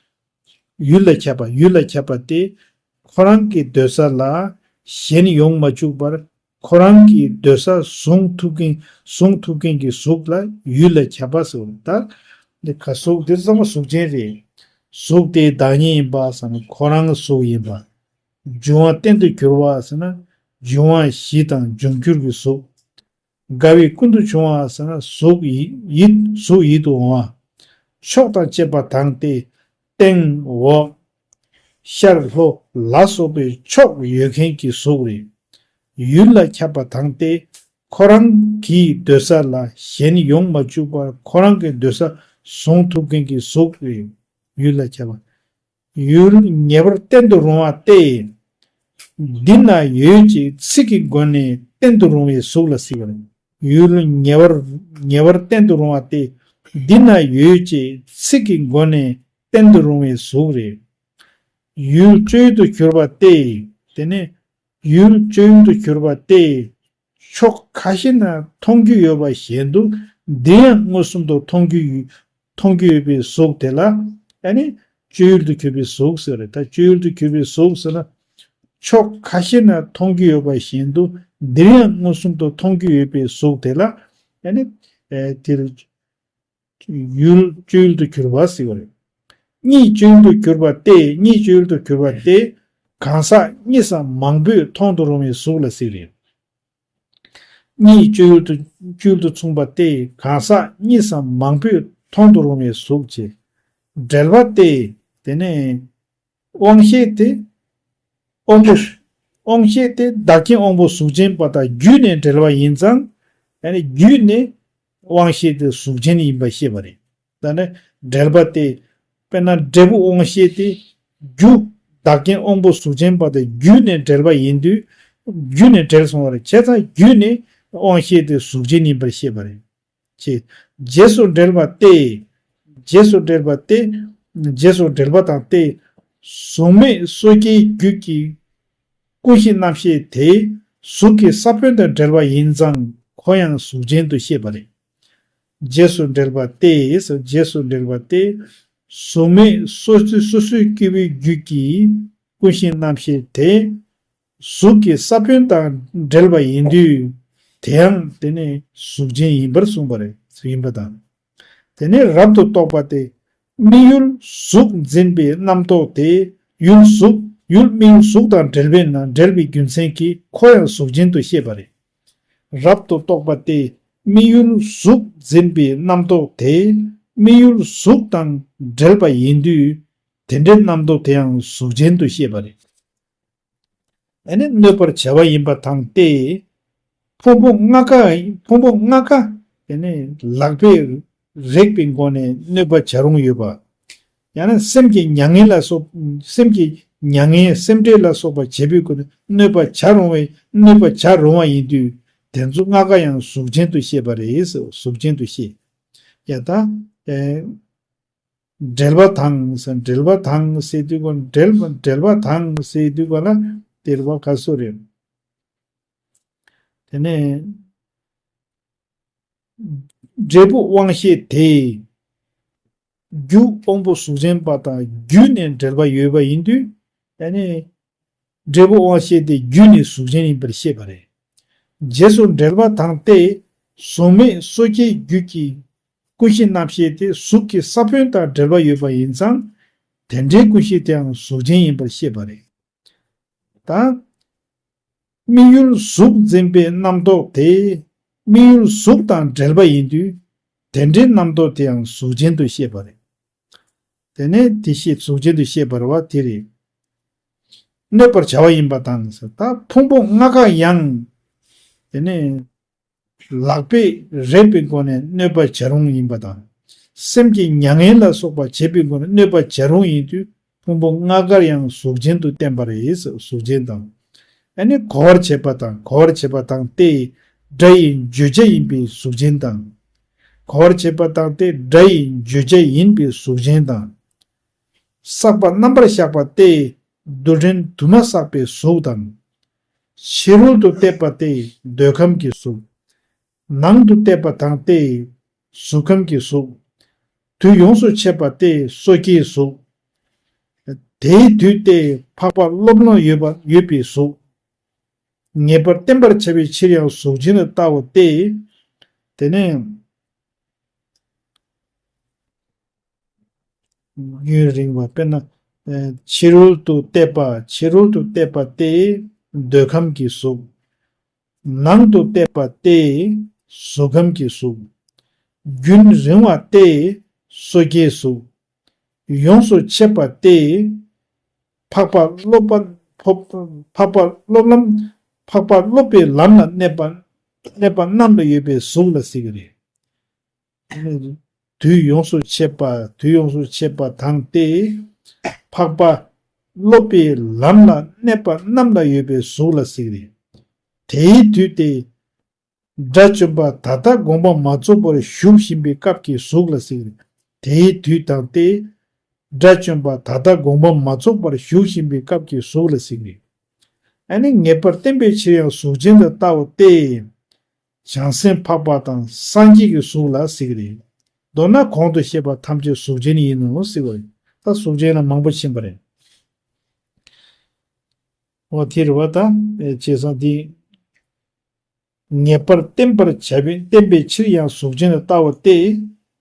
ཡུལ་ལ་ཁྱབ་པ། ཡུལ་ལ་ཁྱབ་པ་སྟེ། ཁོ་རང་གི་སྡོད་ས་ལ་གཞན་ཡོང་མ་བཅུག་པར་ ཁོ་རང་གི་སྡོད་ས་བཟུང་ཐུབ་མཁན་བཟུང་ཐུབ་མཁན་གྱི་གཟུགས་ལ་ཡུལ་ལ་ཁྱབ་པ་ཟེར་བ་རེད། ད་འདི་ག་གཟུགས་འདི་ཚང་མ་གཟུགས་ཅན་རེད། གཟུགས་དེའི་བདག་ཉིད་ཡིན་པ་ཟེར་ན་ཁོ་རང་གི་གཟུགས་ཡིན་པ། འབྱུང་བ་གཏན་དུ་གྱུར་པ་ཟེར་ན་འབྱུང་བ་བཞི་དང་འབྱུང་འགྱུར་གྱི་གཟུགས། དགའ་བའི་ཀུན་ཏུ་བྱུང་བ་ཟེར་ན་གཟུགས་ཡིད་ཡིད་གཟུགས་ཡིད་དུ་འོང་བ། ཕྱོགས་དང་བཅས་པ་དང་སྟེ་སྟེང་འོག་ཤར་ལྷོ་ལ་སོགས་པའི་ཕྱོགས་ཡོད་མཁན་གྱི་གཟུགས་རེད། ཡུལ་ལ་ཁྱབ་པ་དང་སྟེ་ཁོ་རང་གི་སྡོད་ས་ལ་གཞན་ཡོང་མ་བཅུག་པར་ཁོ་རང་གི་སྡོད་ས་བཟུང་ཐུབ་མཁན་གྱི་གཟུགས་རེད། ཡུལ་ལ་ཁྱབ་པ། ཡུལ་ཉེ་བར་བསྟན་དུ་རུང་བ་སྟེ། འདི་ན་ཡོད་ཅེས་ཚིག་གི་སྒོ་ནས་བསྟན་དུ་རུང་བའི་གཟུགས་ལ་ཟེར་བ་རེད། ཡུལ་ཉེ་བར་ཉེ་བར་བསྟན་དུ་རུང་བ་སྟེ། འདི་ན་ཡོད་ཅེས་ཚིག་གི་སྒོ་ནས་བསྟན་དུ་རུང་བའི་གཟུགས་རེད། ཡུལ་སྤྱོད་ཡུལ་དུ་གྱུར་པ་སྟེ། དེ་ནས་ཡུལ་སྤྱོད་ཡུལ་དུ་གྱུར་པ་སྟེ། ཕྱོགས་ཁ་ཤས་ན་མཐོང་རྒྱུ་ཡོད་པ་བཞིན་དུ་འདིར་ཡང་མངོན་སུམ་དུ་མཐོང་རྒྱུ་ཡོད་མཐོང་རྒྱུ་ཡོད་པའི་གཟུགས་དེ་ལ་ཨ་ནི་སྤྱོད་ཡུལ་དུ་གྱུར་པའི་གཟུགས་ཟེར་རེད། ད་སྤྱོད་ཡུལ་དུ་གྱུར་པའི་གཟུགས་ཟེར་ན་ཕྱོགས་ཁ་ཤས་ན་མཐོང་རྒྱུ་ཡོད་པ་བཞིན་དུ་འདིར་ཡང་མངོན་སུམ་དུ་མཐོང་རྒྱུ་ཡོད་པའི་གཟུགས་དེ་ལ་ཨ་ནི་ཨེ་དེར་ཡུལ་སྤྱོད་ཡུལ་དུ་གྱུར་པ་ཟེར་བ་རེད། གཉིས་སྤྱོད་ཡུལ་དུ་གྱུར་པ་སྟེ་གཉིས་སྤྱོད་ཡུལ་དུ་གྱུར་པ་སྟེ་གང་ཟག་གཉིས་སམ་མང་པོས་མཐོང་དུ་རུང་བའི་གཟུགས་ལ་ཟེར་རེད། གཉིས་སྤྱོད་ཡུལ་དུ་སྤྱོད་ཡུལ་དུ་མཚུངས་པ་སྟེ་གང་ཟག་གཉིས་སམ་མང་པོས་མཐོང་དུ་རུང་བའི་གཟུགས་བྱས། འབྲེལ་པ་སྟེ། དེ་ནས་དབང་ཤེས་ཏེ་དབང་པོ་དབང་ཤེས་ཏེ་བདག་རྐྱེན་དབང་པོ་གཟུགས་ཅན་པ་དང་བརྒྱུད་ནས་འབྲེལ་བ་ཡིན་ཙང་ཨ་ནི་བརྒྱུད་ནས་དབང་ཤེས་ཏེ་གཟུགས་ཅན་ཡིན་པར་བཤད་པ་རེད། ད་ནི་འབྲེལ་པ་སྟེ། དཔེར་ན་འབྲས་བུ་དབང་ཤེས་ཏེ། རྒྱུ། བདག་རྐྱེན་དབང་པོ་གཟུགས་ཅན་པ་དང་བརྒྱུད་ནས་འབྲེལ་བ་ཡིན་དུས། བརྒྱུད་ནས་འབྲེལ་སོང་བ་རེད། བྱས་ཙང་བརྒྱུད་ནས་དབང་ཤེས་ཏེ་གཟུགས་ཅན་ཡིན་པར་བཤད་པ་རེད། ཅེས། རྗེས་སུ་འབྲེལ་བ་སྟེ། རྗེས་སུ་འབྲེལ་བ་སྟེ། རྗེས་སུ་འབྲེལ་བ་དང་སྟེ། གཟུགས་མེད་སོ་སྐྱེའི་རྒྱུད་ཀྱི་ཀུན་གཞི་རྣམ་ཤེས་དེ་གཟུགས་ཀྱི་ས་བོན་དང་འབྲེལ་བ་ཡིན་ཙང་ཁོ་ཡང་གཟུགས་ཅན་དུ་བཤད་པ་རེད། རྗེས་སུ་འབྲེལ་བ་སྟེ། རྗེས་སུ་འབྲེལ་བ་སྟེ། གཟུགས་མེད་སོ་སོ་སོ་སོའི་སྐྱེ་བོའི་རྒྱུད་ཀྱི་ཀུན་གཞི་རྣམ་ཤེས་དེ། གཟུགས་ཀྱི་ས་བོན་དང་འབྲེལ་བ་ཡིན་དུས། དེ་ཡང་དེ་ནི་གཟུགས་ཅན་ཡིན་པར་གསུངས་པ་རེད། ཡིན་པ་དང་། དེ་ནས་རབ་ཏུ་རྟོག་པ་སྟེ། དམིགས་ཡུལ་གཟུགས་འཛིན་པའི་རྣམ་རྟོག་དེ་ཡུལ་གཟུགས་ཡུལ་དམིགས་ཡུལ་གཟུགས་དང་འབྲེལ་བས་ན་འབྲེལ་བའི་རྒྱུ་མཚན་གྱིས་ཁོ་ཡང་གཟུགས་ཅན་དུ་བཤད་པ་རེད། རབ་ཏུ་རྟོག་པ་སྟེ་དམིགས་ཡུལ་གཟུགས་འཛིན་པའི་རྣམ་རྟོག་དེ་དམིགས་ཡུལ་གཟུགས་དང་འབྲེལ་པ་ཡིན་དུས་དེ་འདྲའི་རྣམ་རྟོག་དེ་ཡང་གཟུགས་ཅན་དུ་བཤད་པ་རེད། ཨ་ནི་གནོད་པར་བྱ་བ་ཡིན་པ་དང་སྟེ། ཕུང་པོ་ལྔ་ཀ་ཕུང་པོ་ལྔ་ཀ་ཨ་ནི་ལག་པས་རེག་པའི་སྒོ་ནས་གནོད་པ་བྱ་རུང་ཡོད་པ། ཡང་ན་སེམས་ཀྱི་མྱ་ངན་ལ་སོགས་སེམས་ཀྱི་མྱ་ངན་སེམས་ཁྲལ་ལ་སོགས་པ་བྱེད་པའི་སྒོ་ནས་གནོད་པ་བྱ་རུང་བའི་གནོད་པ་བྱ་རུང་བ་ཡིན་དུས་དེ་ཚོ་ལྔ་ཀ་ཡང་གཟུགས་ཅན་དུ་བཤད་པ་རེད། གཟུགས་ཅན་དུ་བཤད། ཡ་ད། ཨེ། འབྲེལ་བ་དང་ཟེར་འབྲེལ་བ་དང་ཟེར་དུས་གོ་འབྲེལ་བ་འབྲེལ་བ་དང་ཟེར་དུས་གོ་ལ་འབྲེལ་བ་ག་སོ་རེད། དེ་ནས་འབྲས་བུ་དབང་ཤེས་དེ་རྒྱུ་དབང་པོ་གཟུགས་ཅན་པ་དང་བརྒྱུད་ནས་འབྲེལ་བ་ཡོད་པ་ཡིན་དུས་ཨ་ནི། འབྲས་བུ་དབང་ཤེས་དེ་བརྒྱུད་ནས་གཟུགས་ཅན་ཡིན་པར་བཤད་པ་རེད། རྗེས་སུ་འབྲེལ་བ་དང་སྟེ་གཟུགས་མེད་སོ་སྐྱེའི་རྒྱུད་ཀྱི་ཀུན་གཞི་རྣམ་ཤེས་དེ་གཟུགས་ཀྱི་ས་བོན་དང་འབྲེལ་བ་ཡོད་པ་ཡིན་ཙང་དེ་འདྲའི་ཀུན་གཞི་དེའང་གཟུགས་ཅན་ཡིན་པར་བཤད་པ་རེད། ད་དམིགས་ཡུལ་གཟུགས་འཛིན་པའི་རྣམ་རྟོག་དེ་དམིགས་ཡུལ་གཟུགས་དང་འབྲེལ་བ་ཡིན་དུས་དེ་འདྲའི་རྣམ་རྟོག་དེའང་གཟུགས་ཅན་དུ་བཤད་པ་རེད། དེ་ནས་དེ་ཤེས་གཟུགས་ཅན་དུ་ཤེས་པར་བ་དེ་རེད། གནོད་པར་བྱ་བ་ཡིན་པ་དང་ཟེར་ད་ཕུང་པོ་ལྔ་ཀ་ཡང་། དེ་ནས་ལག་པས་རེག་པའི་སྒོ་ནས་གནོད་པ་བྱ་རུང་ཡིན་པ་དང་། སེམས་ཀྱི་མྱ་ངན་ལ་སོགས་པ་བྱེད་པའི་སྒོ་ནས་གནོད་པ་བྱ་རུང་ཡིན་དུས་ཕུང་པོ་ལྔ་ཀར་ཡང་གཟུགས་ཅན་དུ་བསྟན་པ་རེད་ཟེར་གཟུགས་ཅན་དང་། ཨ་ནི་གོ་བར་བྱེད་པ་དང་གོ་བར་བྱེད་པ་དང་སྟེ་སྒྲ་ཡི་བརྗོད་བྱ་ཡིན་པའི་གཟུགས་ཅན་དང་། གོ་བར་བྱེད་པ་དང་སྟེ་སྒྲ་ཡི་བརྗོད་བྱ་ཡིན་པའི་གཟུགས་ཅན་དང་། བསགས་པ་རྣམ་པར་གཞག་པ་སྟེ་རྡུལ་ཕྲན་དུ་མ་བསགས་པའི་གཟུགས་དང་། ཕྱི་རོལ་དུ་གཏད་པ་སྟེ་འདོད་ཁམས་ཀྱི་གཟུགས། ནང་དུ་གཏད་པ་དང་སྟེ་གཟུགས་ཁམས་ཀྱི་གཟུགས། དུས་ཡོངས་སུ་འཆད་པ་སྟེ་སོ་སྐྱེའི་གཟུགས། དེའི་དུས་ཏེ་འཕགས་པ་སློབ་ལ་ཡོད་པ་ཡོད་པའི་གཟུགས། ངེས་པར་བསྟན་པར་བྱ་བའི་ཕྱིར་ཡང་གཟུགས་ཅན་དུ་བལྟའོ་སྟེ། དེ་ནས། ཡུན་རིང་བ་དཔེར་ན། ཕྱི་རོལ་དུ་བལྟས་པ་ཕྱི་རོལ་དུ་བལྟས་པ་སྟེ། འདོད་ཁམས་ཀྱི་གཟུགས། ནང་དུ་བལྟས་པ་སྟེ། གཟུགས་ཁམས་ཀྱི་གཟུགས། རྒྱུན་རིང་བ་སྟེ། སོ་སྐྱེའི་གཟུགས། ཡོངས་སུ་ཆད་པ་སྟེ། འཕགས་པ་སློབ་པ་འཕགས་པ་སློབ་ལམ། འཕགས་པ་སློབ་པའི་ལམ་ལ་གནས་པ། གནས་པ་རྣམས་ལ་ཡོད་པའི་གཟུགས་ལ་ཟེར་གྱི་རེད། དུས་ཡོངས་སུ་ཆད་པ་དུས་ཡོངས་སུ་ཆད་པ་དང་སྟེ། འཕགས་པ་སློབ་པའི་ལམ་ལ་གནས་པ་རྣམས་ལ་ཡོད་པའི་གཟུགས་ལ་ཟེར་གྱི་རེད། དེའི་དུས་ཏེ། དགྲ་བཅོམ་པ་ད་ལྟ་དགོངས་པ་མ་རྫོགས་པར་བཞུགས་བཞིན་པའི་སྐབས་ཀྱི་གཟུགས་ལ་ཟེར་གྱི་རེད། དེའི་དུས་དང་སྟེ། དགྲ་བཅོམ་པ་ད་ལྟ་དགོངས་པ་མ་རྫོགས་པར་བཞུགས་བཞིན་པའི་སྐབས་ཀྱི་གཟུགས་ལ་ཟེར་གྱི་རེད། ཨ་ནི་ངེས་པར་བསྟན་པའི་ཕྱིར་ཡང་གཟུགས་ཅན་དུ་བལྟའོ་སྟེ། བྱང་སེམས་འཕགས་པ་དང་སངས་རྒྱས་ཀྱི་གཟུགས་ལ་ཟེར་གྱི་རེད། མདོར་ན་གོང་དུ་བཤད་པ་ཐམས་ཅད་གཟུགས་ཅན་ཡིན་ནོ་ཟེར་བ་རེད། ད་གཟུགས་ཅན་ལ་མང་པོ་ཕྱིན་པ་རེད། འོ་དེ་རེད་བ་ད། བྱས་ཙང་དེ། ངེས་པར་བསྟན་པར་བྱ་བའི་བསྟན་པའི་ཕྱིར་ཡང་གཟུགས་ཅན་དུ་བལྟའོ་སྟེ།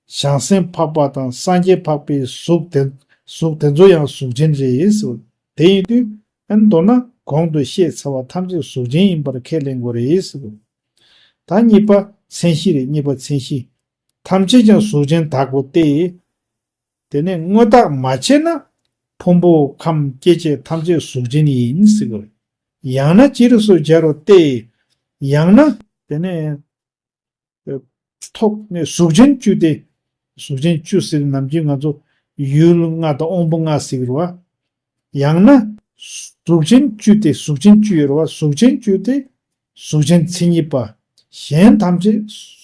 བྱང་སེམས་འཕགས་པ་དང་སངས་རྒྱས་འཕགས་པའི་གཟུགས་དེ་གཟུགས་དེ་ཚོ་ཡང་གཟུགས་ཅན་རེད་ཟེར། དེ་ཡིན་དུས་ཨ་ནི་མདོར་ན་གོང་དུ་བཤད་ཚར་བ་ཐམས་ཅད་གཟུགས་ཅན་ཡིན་པར་ཁས་ལེན་དགོས་རེད་ཟེར། ད་གཉིས་པ་མཚན་གཞི་རེད། གཉིས་པ་མཚན་གཞི། ཐམས་ཅད་ཀྱང་གཟུགས་ཅན་དག་གོ་སྟེ། དེ་ནས་དངོས་བཏགས་མ་བྱས་ན། ཕུང་པོ་ཁམས་སྐྱེ་མཆེད་ཐམས་ཅད་གཟུགས་ཅན་ཡིན་ཟེར་གྱི་རེད། ཡང་ན་ཅི་རིགས་སུ་སྦྱར་རོ་སྟེ། ཡང་ན། དེ་ནས། ཐོག་ནས་གཟུགས་ཅན་བཅུ་སྟེ། གཟུགས་ཅན་བཅུ་ཟེར་ནམ་རྒྱུན་ང་ཚོ་ཡུལ་ལྔ་དང་དབང་པོ་ལྔ་ཟེར་གྱི་རེད་བ། ཡང་ན། གཟུགས་ཅན་བཅུ་སྟེ་གཟུགས་ཅན་བཅུ་ཡོད་རེད་བ། གཟུགས་ཅན་བཅུ་སྟེ། གཟུགས་ཅན་མཚན་ཉིད་པ། གཞན་ཐམས་ཅད་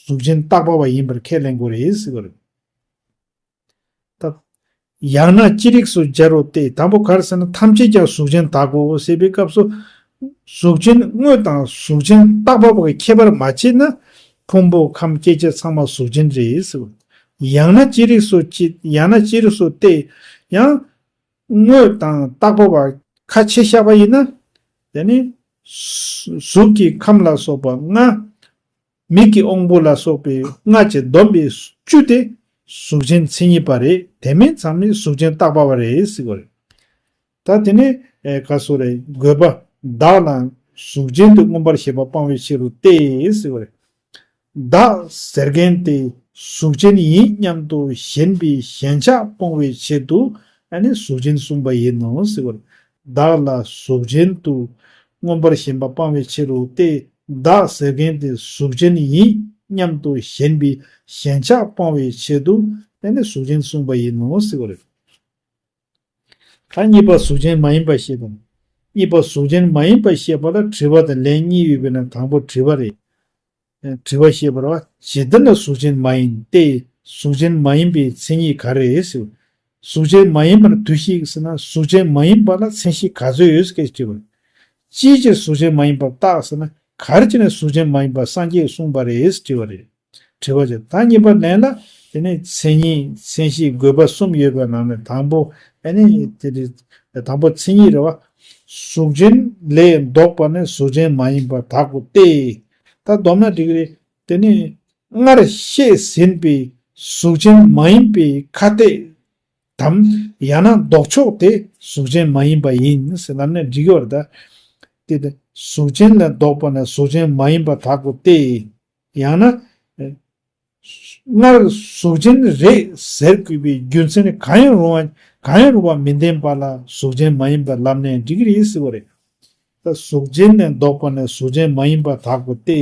གཟུགས་ཅན་བཏགས་པ་བ་ཡིན་པར་ཁས་ལེན་དགོས་རེད་ཟེར་གྱི་རེད། ད། ཡང་ན་ཅི་རིགས་སུ་སྦྱར་རོ་སྟེ། དང་པོ་ག་རེ་ཟེར་ན་ཐམས་ཅད་ཀྱང་གཟུགས་ཅན་དག་གོ་ཟེར་བའི་སྐབས་སུ། གཟུགས་ཅན་དངོས་དང་གཟུགས་ཅན་བཏགས་པ་བ་གི་ཁྱད་པར་མ་ཕྱེ་ན། ཕུང་པོ་ཁམས་སྐྱེ་མཆེད་ཚང་མ་གཟུགས་ཅན་རེད་ཟེར། ཡང་ན་ཅི་རིགས་སུ་ཅི་ཡང་ན་ཅི་རིགས་སུ་སྟེ། ཡང་། དངོས་དང་བཏགས་པ་བ་ཁ་ཕྱེ་བཞག་པ་ཡིན་ན། དེ་ནི། གཟུགས་ཀྱི་ཁམས་ལ་སོགས་པ་ལྔ། མིག་གི་དབང་པོ་ལ་སོགས་པའི་ལྔ་བཅས་བསྡོམས་པའི་བཅུ་དེ་གཟུགས་ཅན་མཚན་ཉིད་པ་རེད། དེ་མིན་ཚང་མས་གཟུགས་ཅན་བཏགས་པ་བ་རེད་ཟེར་བ་རེད། ད་དེ་ནས་ག་སོ་རེད། དགོས་པ་བདག་ལ་གཟུགས་ཅན་དུ་མངོན་པར་ཞེན་པ་སྤང་བའི་ཕྱིར་རོ་སྟེ་ཟེར་བ་རེད། བདག་ཟེར་མཁན་དེ་གཟུགས་ཅན་ཡིན་སྙམ་དུ་ཞེན་པའི་ཞེན་ཆགས་སྤོང་བའི་ཆེད་དུ་ཨ་ནི་གཟུགས་ཅན་གསུངས་པ་ཡིན་ནོ་ཟེར་བ་རེད། བདག་ལ་གཟུགས་ཅན་དུ་མངོན་པར་ཞེན་པ་སྤང་བའི་ཕྱིར་རོ་སྟེ། བདག་ཟེར་མཁན་དེ་གཟུགས་ཅན་ཡིན་སྙམ་དུ་ཞེན་པའི་ཞེན་ཆགས་སྤོང་བའི་ཆེད་དུ་ཨ་ནི་གཟུགས་ཅན་གསུངས་པ་ཡིན་ནོ་ཟེར་བ་རེད། ད་གཉིས་པ་གཟུགས་ཅན་མ་ཡིན་པ་བཤད་དང་། གཉིས་པ་གཟུགས་ཅན་མ་ཡིན་པ་བཤད་པ་ལ་དྲི་བ་དང་ལན་གཉིས་ཡོད་པས་ན་དང་པོ་དྲི་བ་རེད། དྲི་བ་བཤད་པར་བ། ཇི་ལྟར་ན་གཟུགས་ཅན་མ་ཡིན་ཏེ། གཟུགས་ཅན་མ་ཡིན་པའི་མཚན་ཉིད་ག་རེ་ཟེར། གཟུགས་ཅན་མ་ཡིན་པར་འདུ་ཤེས་ཟེར་ན་གཟུགས་ཅན་མ་ཡིན་པ་ལ་མཚན་གཞི་ག་ཚོད་ཡོད་ཟེར་སྐད་ཅིག་དྲི་བ། ཅིའི་ཕྱིར་གཟུགས་ཅན་མ་ཡིན་པར་བཏགས་ཟེར་ན་ག་རེ་བྱས་ནས་གཟུགས་ཅན་མ་ཡིན་པར་སངས་རྒྱས་གསུངས་པ་རེད་ཟེར་དྲི་བ་རེད། དྲི་བ་བྱས། ད་གཉིས་པ་ལན་ལ། དེ་ནས་མཚན་ཉིད་མཚན་གཞི་དགོས་པ་གསུམ་ཡོད་པའི་ནང་ནས་དང་པོ་ཨ་ནི་དེ་རེད། དང་པོ་མཚན་ཉིད་རེད་བ། གཟུགས་ཅན་ལས་ལྡོག་པ་ནི་གཟུགས་ཅན་མ་ཡིན་པར་དག་གོ་སྟེ། ད་བསྡོམས་ན་འགྲིག་གི་རེད། དེ་ནི་སྔར་བཤད་ཟིན་པའི་གཟུགས་ཅན་མ་ཡིན་པའི་ཁ་གཏད་དམ་ཡང་ན་ལྡོག་ཕྱོགས་དེ་གཟུགས་ཅན་མ་ཡིན་པ་ཡིན་ཟེར་ལབ་ན་འགྲིག་གི་བར་ད། དེ་དེ་གཟུགས་ཅན་ལས་ལྡོག་པ་ནི་གཟུགས་ཅན་མ་ཡིན་པར་དག་གོ་སྟེ། ཡང་ན། སྔར་གཟུགས་ཅན་རེད་ཟེར་དགོས་པའི་རྒྱུ་མཚན་གང་ཡང་རུང་བ་གང་ཡང་རུང་བ་མི་ལྡན་པ་ལ་གཟུགས་ཅན་མ་ཡིན་པར་ལབ་ནས་འགྲིག་གི་རེད་ཟེར་བ་རེད། ད་གཟུགས་ཅན་ལས་ལྡོག་པ་ནས་གཟུགས་ཅན་མ་ཡིན་པར་དག་གོ་སྟེ།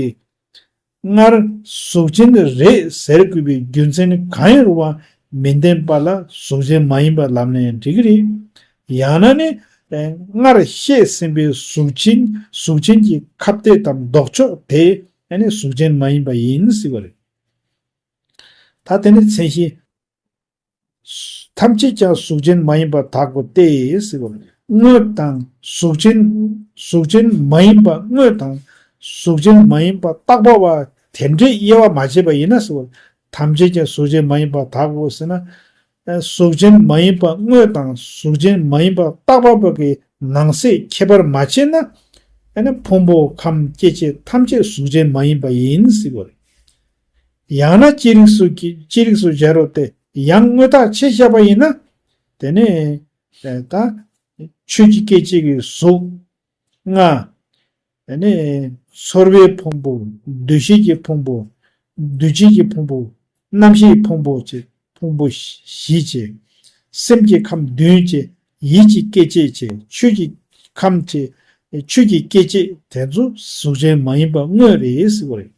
སྔར་གཟུགས་ཅན་རེད་ཟེར་དགོས་པའི་རྒྱུ་མཚན་གང་ཡང་རུང་བ་མི་ལྡན་པ་ལ་གཟུགས་ཅན་མ་ཡིན་པར་ལབ་ནས་འགྲིག་གི་རེད། ཡང་ན་ནི། སྔར་བཤད་ཟིན་པའི་གཟུགས་ཅན་གཟུགས་ཅན་གྱི་ཁ་གཏད་དམ་ལྡོག་ཕྱོགས་དེ་ཨ་ནི་གཟུགས་ཅན་མ་ཡིན་པ་ཡིན་ཟེར་བ་རེད། ད་དེ་ནི་མཚན་གཞི། ཐམས་ཅད་ཀྱང་གཟུགས་ཅན་མ་ཡིན་པར་དག་གོ་སྟེ་ཟེར་བ། དངོས་དང་གཟུགས་ཅན། གཟུགས་ཅན་མ་ཡིན་པ་དངོས་དང་གཟུགས་ཅན་མ་ཡིན་པ་བཏགས་པ་བ་དེ་འདྲའི་དབྱེ་བ་མ་བྱས་པ་ཡིན་ན་ཟེར་བ། ཐམས་ཅད་ཀྱང་གཟུགས་ཅན་མ་ཡིན་པར་དག་གོ་ཟེར་ན། གཟུགས་ཅན་མ་ཡིན་པ་དངོས་དང་གཟུགས་ཅན་མ་ཡིན་པ་བཏགས་པ་བ་གི་ནང་གསེས་ཁྱད་པར་མ་ཕྱེ་ན། ཨ་ནི་ཕུང་པོ་ཁམས་སྐྱེ་མཆེད་ཐམས་ཅད་གཟུགས་ཅན་མ་ཡིན་པ་ཡིན་ཟེར་བ་རེད། ཡང་ན་ཅི་རིགས་སུ་སྐྱེ་ཅི་རིགས་སུ་སྦྱར་རོ་སྟེ། ཡང་དངོས་བཏགས་ཕྱེ་བཞག་པ་ཡིན་ན། དེ་ནས་ད་ཆོས་ཀྱི་སྐྱེ་མཆེད་ཀྱི་གཟུགས་ལྔ། དེ་ནས་ཚོར་བའི་ཕུང་པོ། འདུ་ཤེས་ཀྱི་ཕུང་པོ། འདུ་བྱེད་ཀྱི་ཕུང་པོ། རྣམ་ཤེས་ཕུང་པོ་བཅས་ཕུང་པོ་བཞི་བཅས། སེམས་ཀྱི་ཁམས་བདུན་བཅས། ཡིད་ཀྱི་སྐྱེ་མཆེད་བཅས། ཆོས་ཀྱི་ཁམས་བཅས། ཆོས་ཀྱི་སྐྱེ་མཆེད་དེ་ཚོ་གཟུགས་ཅན་མ་ཡིན་པ་དངོས་རེད་ཟེར་བ་རེད།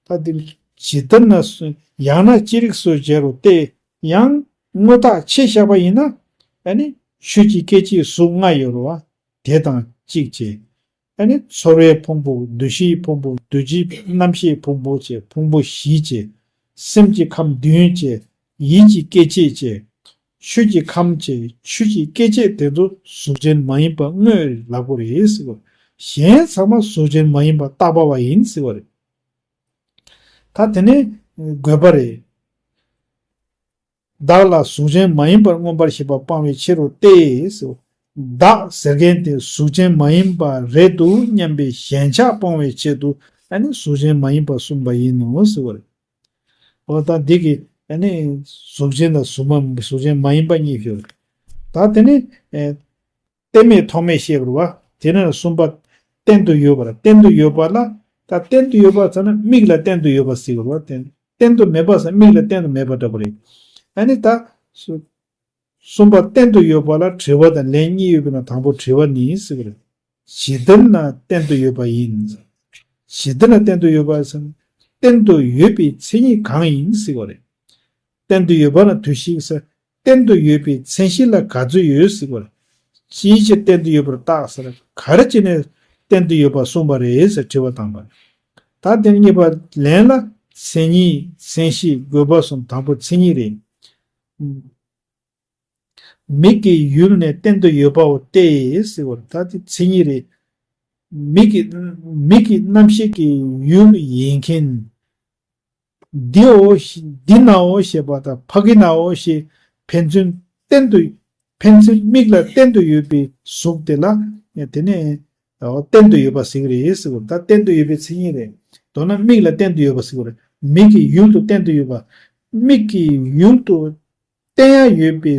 ད་འདིར་ཇི་ལྟར་ན་གསུངས། ཡང་ན་ཅི་རིགས་སུ་སྦྱར་རོ་སྟེ། ཡང་དངོས་བཏགས་ཕྱེ་བཞག་པ་ཡིན་ན། ཨ་ནི་ཆོས་ཀྱི་སྐྱེ་མཆེད་གཟུགས་ལྔ་ཡོད་རེད་བ། དེ་དང་གཅིག་བྱས། ཨ་ནི་ཚོར་བའི་ཕུང་པོ། འདུ་ཤེས་ཕུང་པོ། འདུ་བྱེད་རྣམ་ཤེས་ཕུང་པོ་བཅས་ཕུང་པོ་བཞི་བཅས། སེམས་ཀྱི་ཁམས་བདུན་བཅས། ཡིད་ཀྱི་སྐྱེ་མཆེད་བཅས། ཆོས་ཀྱི་ཁམས་བཅས། ཆོས་ཀྱི་སྐྱེ་མཆེད་དེ་ཚོ་གཟུགས་ཅན་མ་ཡིན་པ་དངོས་ལབ་དགོས་རེད་ཟེར་བ། གཞན་ཚང་མ་གཟུགས་ཅན་མ་ཡིན་པ་བཏགས་པ་བ་ཡིན་ཟེར་བ་རེད། ད་དེ་ནས་དགོས་པ་རེད། བདག་ལ་གཟུགས་ཅན་མ་ཡིན་པར་མངོན་པར་ཤེས་པ་སྤང་བའི་ཕྱིར་རོ་སྟེ། བདག་ཟེར་མཁན་དེ་གཟུགས་ཅན་མ་ཡིན་པ་རེད་འདུག་སྙམ་པའི་ཞེན་ཆགས་སྤོང་བའི་ཆེད་དུ་ཨ་ནི་གཟུགས་ཅན་མ་ཡིན་པ་གསུངས་པ་ཡིན་ནོ་ཟེར་བ་རེད། འོ་ད་འདི་གི་ཨ་ནི་གཟུགས་ཅན་དང་གཟུགས་མ་གཟུགས་ཅན་མ་ཡིན་པ་གཉིས་ཡོད་རེད། ད་དེ་ནི་ཨེ། རྟེན་མེད་ཐོགས་མེད་བཤད་དགོས་རེད་བ། དེ་ནས་གསུམ་པ་གཏན་དུ་ཡོད་པ་རེད། གཏན་དུ་ཡོད་པ་ལ། ད་གཏན་དུ་ཡོད་པ་ཟེར་ན་མིག་ལ་གཏན་དུ་ཡོད་པ་ཟེར་དགོས་རེད་བ། གཏན་གཏན་དུ་མེད་པ་ཟེར་མིག་ལ་གཏན་དུ་མེད་པ་འདྲ་པོ་རེད། ཨ་ནི་ད་གསུ- གསུམ་པ་གཏན་དུ་ཡོད་པ་ལ་དྲི་བ་དང་ལན་གཉིས་ཡོད་པའི་ནང་དང་པོ་དྲི་བ་ནི་ཟེར་གི་རེད། ཇི་ལྟར་ན་གཏན་དུ་ཡོད་པ་ཡིན། ཇི་ལྟར་ན་གཏན་དུ་ཡོད་པ་ཟེར་ན། གཏན་དུ་ཡོད་པའི་མཚན་ཉིད་གང་ཡིན་ཟེར་བ་རེད། གཏན་དུ་ཡོད་པ་ན་དུ་ཞིག་ཟེར། གཏན་དུ་ཡོད་པའི་མཚན་གཞི་ལ་ག་ཚོད་ཡོད་ཟེར་བ་རེད། ཅིའི་ཕྱིར་གཏན་དུ་ཡོད་པར་བཏགས་ཟེར། ག་རེ་བྱས་ནས་གཏན་དུ་ཡོད་པ་གསུངས་པ་རེད་ཟེར་དྲི་བ་བཏང་པ་རེད། ད་དེ་གཉིས་པ་ལན་ལ་མཚན་ཉིད་མཚན་གཞི་དགོས་པ་གསུམ། དང་པོ་མཚན་ཉིད་རེད། མིག་གི་ཡུལ་ནི་གཏན་དུ་ཡོད་པའོ་སྟེ་ཟེར་བ་རེད། ད་དེ་མཚན་ཉིད་རེད། མིག་གི་མིག་གི་རྣམ་ཤེས་ཀྱི་ཡུལ་ཡིན་མཁན། འདིའོ་ཞེས་འདི་ནའོ་ཞེས་པ་དང་ཕ་གི་ནའོ་ཞེས་ཕན་ཚུན་གཏན་དུ་ཕན་ཚུན་མིག་ལ་གཏན་དུ་ཡོད་པའི་གཟུགས་དེ་ལ་དེ་ནས་གཏན་དུ་ཡོད་པ་ཟེར་གི་རེད་ཟེར་བ་རེད། ད་གཏན་དུ་ཡོད་པའི་མཚན་ཉིད་རེད། མདོར་ན་མིག་ལ་གཏན་དུ་ཡོད་པ་ཟེར་གི་རེད། མིག་གི་ཡུལ་དུ་གཏན་དུ་ཡོད་པ། མིག་གི་ཡུལ་དུ་བསྟན་ཡ་ཡོད་པའི།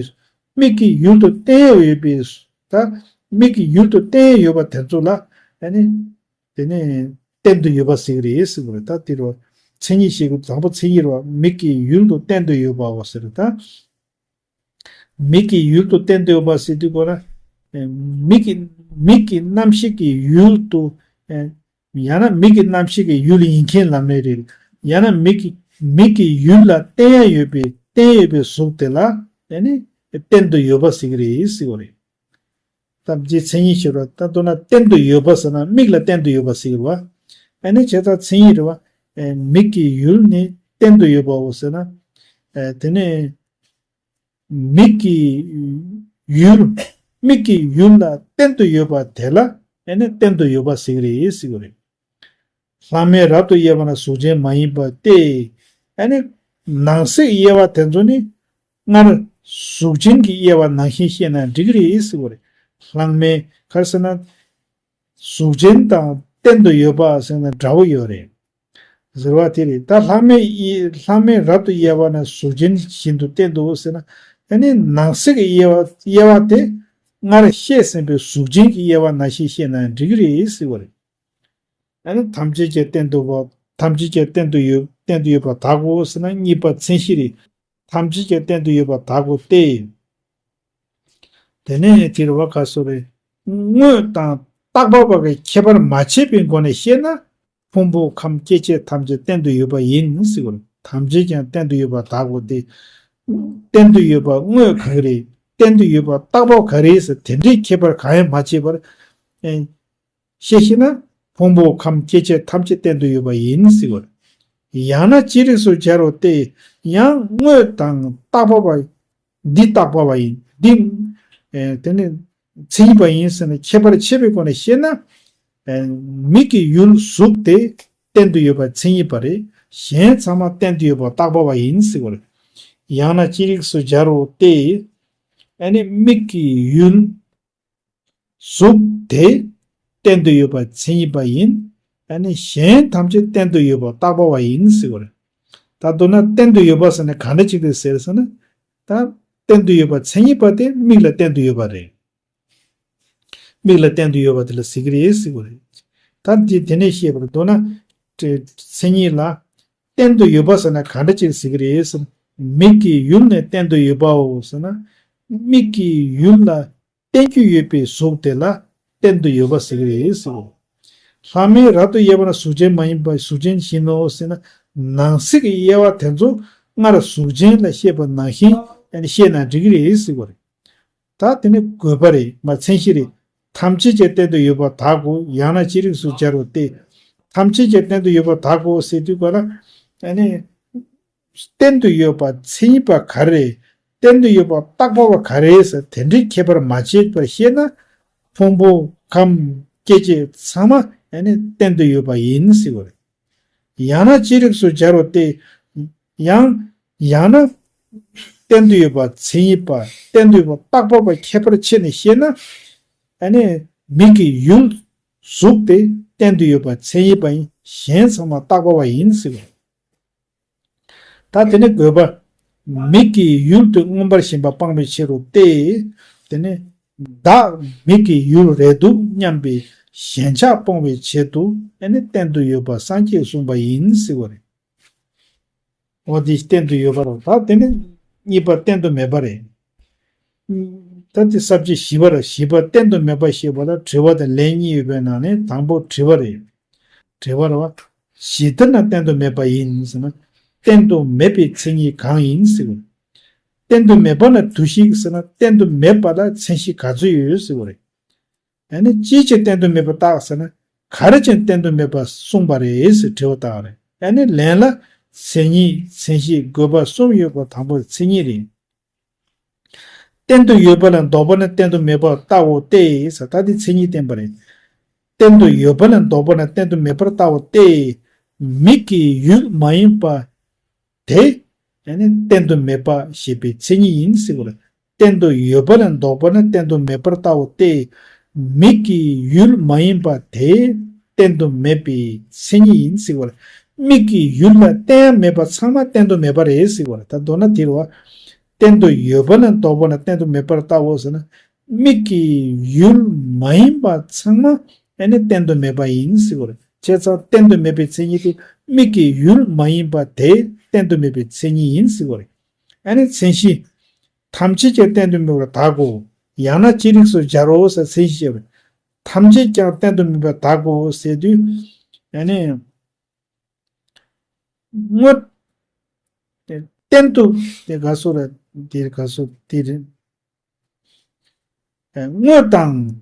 མིག་གི་ཡུལ་དུ་བསྟན་ཡ་ཡོད་པའི། ད་མིག་གི་ཡུལ་དུ་བསྟན་ཡ་ཡོད་པ་དེ་ཚོ་ལ་ཨ་ནི་དེ་ནས་གཏན་དུ་ཡོད་པ་ཟེར་གི་རེད་ཟེར་གི་རེད། ད་དེ་རུ་མཚན་ཉིད་བཤད་གི་དང་པོ་མཚན་ཉིད་རུ་མིག་གི་ཡུལ་དུ་གཏན་དུ་ཡོད་པའོ་ཟེར། ད་མིག་གི་ཡུལ་དུ་གཏན་དུ་ཡོད་པ་ཟེར་དུས་གོ་ན། མིག་གི་མིག་གི་རྣམ་ཤེས་ཀྱི་ཡུལ་དུ། ཡང་ན་མིག་གི་རྣམ་ཤེས་ཀྱི་ཡུལ་ཡིན་མཁན་ལབ་ནའི་རེད། ཡང་ན་མིག་གི་མིག་གི་ཡུལ་ལ་བསྟན་ཡ་ཡོད་པའི་བསྟན་ཡོད་པའི་གཟུགས་དེ་ལ་ཨ་ནི་གཏན་དུ་ཡོད་པ་ཟེར་གི་རེད་ཟེར་གི་རེད། ད་ཅི་མཚན་ཉིད་ཞིག་རེད། ད་མདོར་ན་གཏན་དུ་ཡོད་པ་ཟེར་ན་མིག་ལ་གཏན་དུ་ཡོད་པ་ཟེར་གི་རེད་བ། ཨ་ནི་བྱས་ཙང་མཚན་ཉིད་རེད་བ། མིག་གི་ཡུལ་ནི་གཏན་དུ་ཡོད་པའོ་ཟེར་ན། དེ་ནས། མིག་གི་ཡུལ། མིག་གི་ཡུལ་ལ་གཏན་དུ་ཡོད་པ་དེ་ལ་ཨ་ནི་གཏན་དུ་ཡོད་པ་ཟེར་གི་རེད་ཟེར་གི་རེད། ལྷག་མེད་རབ་ཏུ་དབྱེ་བ་ན་གཟུགས་ཅན་མ་ཡིན་པ་སྟེ། ཨ་ནི་ནང་གསེས་དབྱེ་བ་དེ་ཚོ་ནི་སྔར་གཟུགས་ཅན་གྱི་དབྱེ་བ་ནང་བཞིན་བཤད་ན་འགྲིག་གི་རེད་ཟེར་གི་རེད། ལྷག་མེད་ག་རེ་ཟེར་ན། གཟུགས་ཅན་དང་གཏན་དུ་ཡོད་པ་ཟེར་ན་འདྲ་བོ་ཡོད་རེད། ཟེར་བ་དེ་རེད། ད་ལྷག་མེད་དབྱེ་ལྷག་མེད་རབ་ཏུ་དབྱེ་བ་ན་གཟུགས་ཅན་བཞིན་དུ་བསྟན་ཏོ་ཟེར་ན། ཨ་ནི་ནང་གསེས་ཀྱི་དབྱེ་བ་དབྱེ་བ་དེ་སྔར་བཤད་ཟིན་པའི་གཟུགས་ཅན་གྱི་དབྱེ་བ་ནང་བཞིན་བཤད་ན་འགྲིག་གི་རེད་ཟེར་བ་རེད། ཨ་ནི་ཐམས་ཅད་ཀྱི་སྟེང་དུ་བ་ཐམས་ཅད་ཀྱི་སྟེང་དུ་ཡོད་སྟེང་དུ་ཡོད་པར་བདག་གོ་ཟེར་ན་གཉིས་པ་མཚན་གཞི་རེད། ཐམས་ཅད་ཀྱི་སྟེང་དུ་ཡོད་པར་བདག་གོ་སྟེ། དེ་ནས་དེར་བ་ག་སོ་རེ། དངོས་དང་བཏགས་པ་བ་གི་ཁྱད་པར་མ་ཕྱེད་པའི་སྒོ་ནས་བཤད་ན། ཕུང་པོ་ཁམས་སྐྱེ་མཆེད་ཐམས་ཅད་གཏན་དུ་ཡོད་པ་ཡིན་ཟེར་བ་རེད། ཐམས་ཅད་ཀྱང་གཏན་དུ་ཡོད་པར་བདག་གོ་སྟེ། གཏན་དུ་ཡོད་པ་དངོས་ག་གི་རེད། གཏན་དུ་ཡོད་པ་བཏགས་པ་ག་རེད་ཟེར་དེ་འདྲའི་ཁྱད་པར་གང་ཡང་མ་ཕྱེད་པར། ཨེ། ཤེས་ཤེ་ན། ཕུང་པོ་ཁམས་སྐྱེ་མཆེད་ཐམས་ཅད་གཏན་དུ་ཡོད་པ་ཡིན་ཟེར་བ་རེད། ཡང་ན་ཅི་རིགས་སུ་སྦྱར་རོ་སྟེ། ཡང་དངོས་དང་བཏགས་པ་བ། འདི་བཏགས་པ་བ་ཡིན། འདི། ཨེ། དེ་ནི་མཚན་ཉིད་པ་ཡིན་ཟེར་ནས་ཁྱད་པར་ཕྱེ་བའི་སྒོ་ནས་བཤད་ན། ཨེ། མིག་གི་ཡུལ་གཟུགས་དེ་གཏན་དུ་ཡོད་པ་མཚན་ཉིད་པ་རེད། གཞན་ཚང་མ་གཏན་དུ་ཡོད་པ་བཏགས་པ་བ་ཡིན་ཟེར་བ་རེད། ཡང་ན་ཅི་རིགས་སུ་སྦྱར་རོ་སྟེ། ཨ་ནི་མིག་གི་ཡུལ། གཟུགས་དེ་ བསྟན་དུ་ཡོད་པ་མཚན་ཉིད་པ་ཡིན། ཨ་ནི་གཞན་ཐམས་ཅད་བསྟན་དུ་ཡོད་པ་རྟག་པ་བ་ཡིན་ཟེར་བ་རེད། ད་མདོར་ན་བསྟན་དུ་ཡོད་པ་ཟེར་ན་གང་འདྲ་ཅིག་རེད་ཟེར་ཟེར་ན། ད་བསྟན་དུ་ཡོད་པ་མཚན་ཉིད་པ་དེ་མིག་ལ་བསྟན་དུ་ཡོད་པ་རེད། མིག་ལ་བསྟན་དུ་ཡོད་པ་དེ་ལ་ཟེར་གྱི་རེད་ཟེར་བ་རེད། ད་འདི་དེ་ནས་བཤད་པར་མདོར་ན། དེ་མཚན་ཉིད་ལ། བསྟན་དུ་ཡོད་པ་ཟེར་ན་གང་འདྲ་ཅིག་ཟེར་གྱི་རེད་ཟེར། མིག་གི་ཡུལ་ནས་བསྟན་དུ་ཡོད་པའོ་ཟེར་ན། མིག་གི་ཡུལ་ལ་བསྟན་རྒྱུ་ཡོད་པའི་གཟུགས་དེ་ལ་བསྟན་དུ་ཡོད་པ་ཟེར་གྱི་རེད་ཟེར། ལྷག་མའི་རབ་ཏུ་དབྱེ་བ་ན་གཟུགས་ཅན་མ་ཡིན་པ་གཟུགས་ཅན་བཞིན་ནོ་ཟེར་ན། ནང་གསེས་ཀྱི་དབྱེ་བ་དེ་ཚོ་སྔར་གཟུགས་ཅན་ལ་བཤད་པ་ནང་བཞིན་ཡང་བཤད་ན་འགྲིག་གི་རེད་ཟེར་བ་རེད། ད་དེ་ནི་དགོས་པ་རེད། མ་མཚན་གཞི་རེད། ཐམས་ཅད་ཀྱང་བསྟན་དུ་ཡོད་པར་བདག་གོ། ཡང་ན་ཅི་རིགས་སུ་སྦྱར་རོ་སྟེ། ཐམས་ཅད་ཀྱང་བསྟན་དུ་ཡོད་པར་བདག་གོ་ཟེར་དུས་ག་ལ། ཨ་ནི། བསྟན་དུ་ཡོད་པ་མཚན་ཉིད་པ་ག་རེ། བསྟན་དུ་ཡོད་པ་རྟག་པ་བ་ག་རེ་ཟེར་དེ་འདྲའི་ཁྱད་པར་མ་ཕྱེད་པར་བཤད་ན། ཕུང་པོ་ཁམས་སྐྱེ་མཆེད་ཚང་མ་ཨ་ནི་བསྟན་དུ་ཡོད་པ་ཡིན་ཟེར་བ་རེད། ཡང་ན་ཅི་རིགས་སུ་སྦྱར་རོ་སྟེ། ཡང་། ཡང་ན། བསྟན་དུ་ཡོད་པ་མཚན་ཉིད་པ་བསྟན་དུ་ཡོད་པ་རྟག་པ་བ་ཁྱད་པར་ཕྱེ་ནས་བཤད་ན། ཨ་ནི། མིག་གི་ཡུལ། གཟུགས་དེ་བསྟན་དུ་ཡོད་པ་མཚན་ཉིད་པ་ཡིན། གཞན་ཚང་མ་རྟག་པ་བ་ཡིན་ཟེར་བ། ད་དེ་ནི་དགོས་པ། མིག་གི་ཡུལ་དུ་མངོན་པར་ཞེན་པ་སྤང་བའི་ཕྱིར་རོ་སྟེ། དེ་ནི། བདག་མིག་གི་ཡུལ་རེད་འདུག་སྙམ་པའི་ཞེན་ཆགས་སྤོང་བའི་ཆེད་དུ་ཨ་ནི་བསྟན་དུ་ཡོད་པ་སངས་རྒྱས་གསུངས་པ་ཡིན་ཟེར་བ་རེད། འོ་དེ་བསྟན་དུ་ཡོད་པ་རེད། ད་དེ་ནི་གཉིས་པ་བསྟན་དུ་མེད་པ་རེད། ད་དེ་ས་བཅད་བཞི་པ་རེད། བཞི་པ་བསྟན་དུ་མེད་པ་ཞེས་པ་ལ་དྲི་བ་དང་ལན་གཉིས་ཡོད་པའི་ནང་ནས་དང་པོ་དྲི་བ་རེད། དྲི་བ་རེད་བ། ཇི་ལྟར་ན་བསྟན་དུ་མེད་པ་ཡིན་ཟེར་ན། བསྟན་དུ་མེད་པའི་མཚན་ཉིད་གང་ཡིན་ཟེར་བ། བསྟན་དུ་མེད་པ་ན་དུ་ཞིག་ཟེར་ན་བསྟན་དུ་མེད་པ་ལ་མཚན་གཞི་ག་ཚོད་ཡོད་ཟེར་བ་རེད། ཨ་ནི་ཅིའི་ཕྱིར་བསྟན་དུ་མེད་པར་བཏགས་ཟེར་ན། ག་རེ་བྱས་བསྟན་དུ་མེད་པར་གསུངས་པ་རེད་ཟེར་དྲི་བ་བཏང་བ་རེད། ཨ་ནི་ལན་ལ། མཚན་ཉིད་མཚན་གཞི་དགོས་པ་གསུམ་ཡོད་པ་དང་པོ་མཚན་ཉིད་རེད། བསྟན་དུ་ཡོད་པ་ལ་ལྡོག་པ་ན་བསྟན་དུ་མེད་པར་བལྟའོ་སྟེ་ཟེར། ད་འདི་མཚན་ཉིད་བསྟན་པ་རེད། བསྟན་དུ་ཡོད་པ་ལ་ལྡོག་པ་ན་བསྟན་དུ་མེད་པར་བལྟའོ་སྟེ། མིག་གི་ཡུལ་མ་ཡིན་པ། དེ། ཡང་ན་བསྟན་དུ་མེད་པ་ཞེས་པའི་མཚན་ཉིད་ཡིན་ཟེར་བ་རེད། བསྟན་དུ་ཡོད་པ་ལ་ལྡོག་པ་ན་བསྟན་དུ་མེད་པར་བལྟའོ་སྟེ། མིག་གི་ཡུལ་མ་ཡིན་པ་དེ་བསྟན་དུ་མེད་པའི་མཚན་ཉིད་ཡིན་ཟེར་བ་རེད། མིག་གི་ཡུལ་ལ་བསྟན་ཡ་མེད་པ་ཚང་མ་བསྟན་དུ་མེད་པ་རེད་ཟེར་བ་རེད། ད་མདོར་ན་དེ་རེད་བ། བསྟན་དུ་ཡོད་པ་ལ་ལྡོག་པ་ན་བསྟན་དུ་མེད་པར་བལྟའོ་ཟེར་ན། མིག་གི་ཡུལ་མ་ཡིན་པ་ཚང་མ་ཨ་ནི་བསྟན་དུ་མེད་པ་ཡིན་ཟེར་བ་རེད། བྱས་ཙང་བསྟན་དུ་མེད་པའི་མཚན་ཉིད་དེ་མིག་གི་ཡུལ་མ་ཡིན་པ་དེ་བསྟན་དུ་མེད་པའི་མཚན་ཉིད་ཡིན་ཟེར་བ་རེད། ཨ་ནི་མཚན་གཞི། ཐམས་ཅད་ཀྱང་བསྟན་དུ་མེད་པར་བདག་གོ། ཡང་ན་ཅི་རིགས་སུ་སྦྱར་རོ་ཟེར་མཚན་གཞི་བྱས་པ་རེད། ཐམས་ཅད་ཀྱང་བསྟན་དུ་མེད་པར་བདག་གོ་ཟེར་དུས། ཨ་ནི། དངོས། བསྟན་དུ་དེ་ག་སོ་ར། དེ་ག་སོ་དེ་རེད། དངོས་དང་།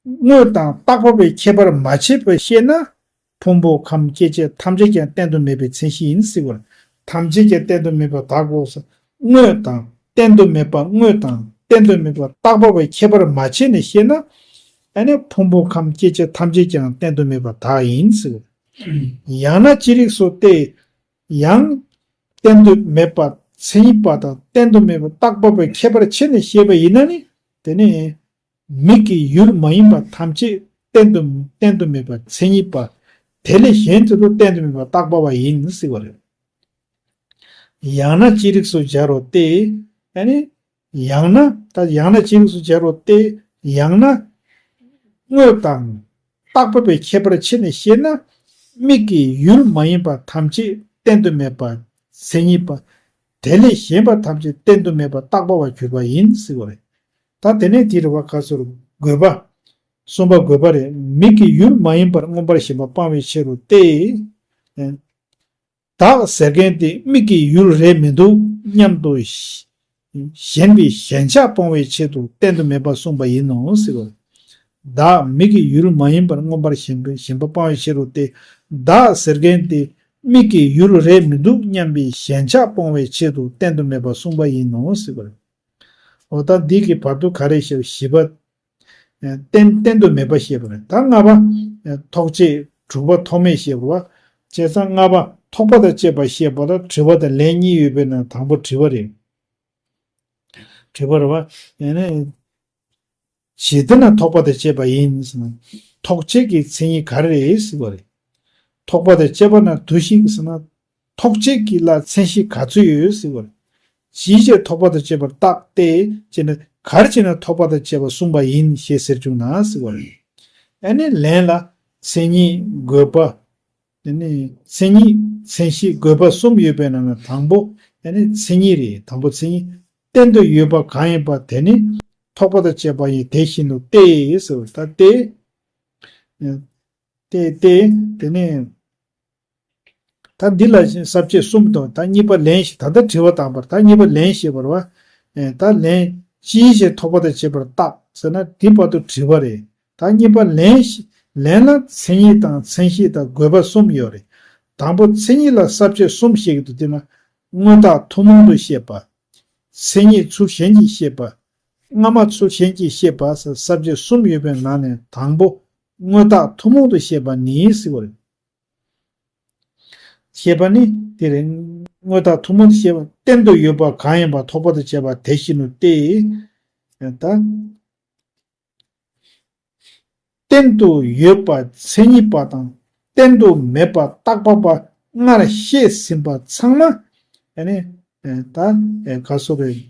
དངོས་དང་རྟག་པ་བའི་ཁྱད་པར་མ་ཕྱེད་པར་བཤད་ན། ཕུང་པོ་ཁམས་སྐྱེ་མཆེད་ཐམས་ཅད་ཀྱང་བསྟན་དུ་མེད་པའི་མཚན་གཞི་ཡིན་ཟེར་བ། ཐམས་ཅད་ཀྱང་བསྟན་དུ་མེད་པར་བདག་གོ་ཟེར། དངོས་དང་བསྟན་དུ་མེད་པ་དངོས་དང་བསྟན་དུ་མེད་པ་རྟག་པ་བའི་ཁྱད་པར་མ་ཕྱེད་ནས་བཤད་ན། ཨ་ནི་ཕུང་པོ་ཁམས་སྐྱེ་མཆེད་ཐམས་ཅད་ཀྱང་བསྟན་དུ་མེད་པར་བདག་ཡིན་ཟེར་བ། ཡང་ན་ཅི་རིགས་སོ་སྟེ། ཡང་། བསྟན་དུ་མེད་པ་མཚན་ཉིད་པ་དང་བསྟན་དུ་མེད་པ་རྟག་པ་བའི་ཁྱད་པར་ཕྱེ་ནས་བཤད་པ་ཡིན་ན་ནི། དེ་ནི། མིག་གི་ཡུལ་མ་ཡིན་པ་ཐམས་ཅད་བསྟན་དུ་བསྟན་དུ་མེད་པ་མཚན་ཉིད་པ། དེ་ལས་གཞན་དེ་ཚོ་བསྟན་དུ་མེད་པ་རྟག་པ་བ་ཡིན་ཟེར་བ་རེད། ཡང་ན་ཅི་རིགས་སུ་སྦྱར་རོ་སྟེ། ཨ་ནི། ཡང་ན་ད་ཡང་ན་ཅི་རིགས་སུ་སྦྱར་རོ་སྟེ། ཡང་ན། དངོས་དང་། རྟག་པ་བའི་ཁྱད་པར་ཕྱེ་ནས་བཤད་ན། མིག་གི་ཡུལ་མ་ཡིན་པ་ཐམས་ཅད་བསྟན་དུ་མེད་པ་མཚན་ཉིད་པ། དེ་ལས་གཞན་པ་ཐམས་ཅད་བསྟན་དུ་མེད་པ་རྟག་པ་བར་གྱུར་པ་ཡིན་ཟེར་བ་རེད། ད་དེ་ནས་དེ་རུ་བ་ག་ཚོར་དགོས་པ། གསུམ་པ་དགོས་པ་རེད། མིག་གི་ཡུལ་མ་ཡིན་པར་མངོན་པར་ཞེན་པ་སྤང་བའི་ཕྱིར་རོ་སྟེ། བདག་ཟེར་མཁན་དེ་མིག་གི་ཡུལ་རེད་མི་འདུག་སྙམ་དུ་ཞེན་པའི་ཞེན་ཆགས་སྤོང་བའི་ཆེད་དུ་བསྟན་དུ་མེད་པར་གསུངས་པ་ཡིན་ནོ་ཟེར་བ། བདག་མིག་གི་ཡུལ་མ་ཡིན་པར་མངོན་པར་ཞེན་པའི་ཞེན་པ་སྤང་བའི་ཕྱིར་རོ་སྟེ། བདག་ཟེར་མཁན་དེ་མིག་གི་ཡུལ་རེད་མི་འདུག་སྙམ་པའི་ཞེན་ཆགས་སྤོང་བའི་ཆེད་དུ་བསྟན་དུ་མེད་པར་གསུངས་པ་ཡིན་ནོ་ཟེར་བ། འོ་ད་འདི་གི་བར་དུ་ག་རེ་བཤད་བཞི་པ། བསྟན་བསྟན་དུ་མེད་པ་བཤད་པ་རེད། ད་ལྔ་པ། ཐོགས་བཅས་དྲུག་པ་ཐོགས་མེད་བཤད་པ་རེད་བ། བྱས་ཙང་ལྔ་པ་ཐོགས་པ་དང་བཅས་པ་བཤད་པ་ལ་དྲི་བ་དང་ལན་གཉིས་ཡོད་པའི་ནང་དང་པོ་དྲི་བ་རེད། དྲི་བ་རེད་བ། ཡང་ན། ཇི་ལྟར་ན་ཐོགས་པ་དང་བཅས་པ་ཡིན་ཟེར་ན། ཐོགས་བཅས་ཀྱི་མཚན་ཉིད་ག་རེ་རེད་ཟེར་བ་རེད། ཐོགས་པ་དང་བཅས་པ་ན་དུ་ཞིག་ཟེར་ན། ཐོགས་བཅས་ཀྱི་ལ་མཚན་གཞི་ག་ཚོད་ཡོད་ཟེར་བ་རེད། ཇི་ཕྱིར་ཐོགས་པ་དང་བཅས་པར་བརྟགས་ཏེ་ཅེ་ན། ག་རེ་བྱས་ན་ཐོགས་པ་དང་བཅས་པ་གསུངས་པ་ཡིན་ཞེས་ཟེར་བྱུང་ན་ཟེར་བ་རེད། ཨ་ནི་ལན་ལ་མཚན་ཉིད་དགོས་པ། དེ་ནི་མཚན་ཉིད་མཚན་གཞི་དགོས་པ་གསུམ་ཡོད་པའི་ནང་ནས་དང་པོ་ཨ་ནི་མཚན་ཉིད་རེད། དང་པོ་མཚན་ཉིད་གཏན་དུ་ཡོད་པ་གང་ཡིན་པ་དེ་ནི་ཐོགས་པ་དང་བཅས་པ་ཡིན་དེ་བཞིན་ནོ་སྟེ་ཟེར་བ་ད་སྟེ། སྟེ་སྟེ་དེ་ནི། ད་འདི་ལ་ས་བཅད་གསུམ་དང་ད་གཉིས་པ་ལན་ཞིག་ད་ལྟ་དྲི་བ་བཏང་པར་ད་གཉིས་པ་ལན་ཞེས་པར་བ། ད་ལན་ཅིའི་ཕྱིར་ཐོགས་པ་དང་བཅས་པར་བརྟགས་ཟེར་ན་འདི་བར་དུ་དྲི་བ་རེད། ད་གཉིས་པ་ལན་ཞིག་ལན་ལ་མཚན་ཉིད་དང་མཚན་གཞི་དང་དགོས་པ་གསུམ་ཡོད་རེད། དང་པོ་མཚན་ཉིད་ལ་ས་བཅད་གསུམ་བཤད་ཀྱི་འདུག་དེ་ན་དངོས་བཏགས་ཐུན་མོང་དུ་བཤད་པ། མཚན་ཉིད་ཚུལ་གཞན་གྱིས་བཤད་པ། སྔ་མ་ཚུལ་གཞན་གྱིས་བཤད་པ་ཟེར་ས་བཅད་གསུམ་ཡོད་པའི་ནང་ནས་དང་པོ་དངོས་བཏགས་ཐུན་མོང་དུ་བཤད་པ་ནི་ཟེར་བ་རེད། ཞེས་པ་ནི་དེ་རེད། དངོས་བཏགས་ཐུན་མོང་དུ་ཞེས་པ་གཏན་དུ་ཡོད་པ་གང་ཡིན་པ་ཐོགས་པ་དང་བཅས་པ་དེ་བཞིན་ནོ་སྟེ། ད་གཏན་དུ་ཡོད་པ་མཚན་ཉིད་པ་དང་གཏན་དུ་མེད་པ་བརྟག་པ་པ་སྔར་བཤད་ཟིན་པ་ཚང་མ་ཨ་ནི་ད་ག་སོ་རེད།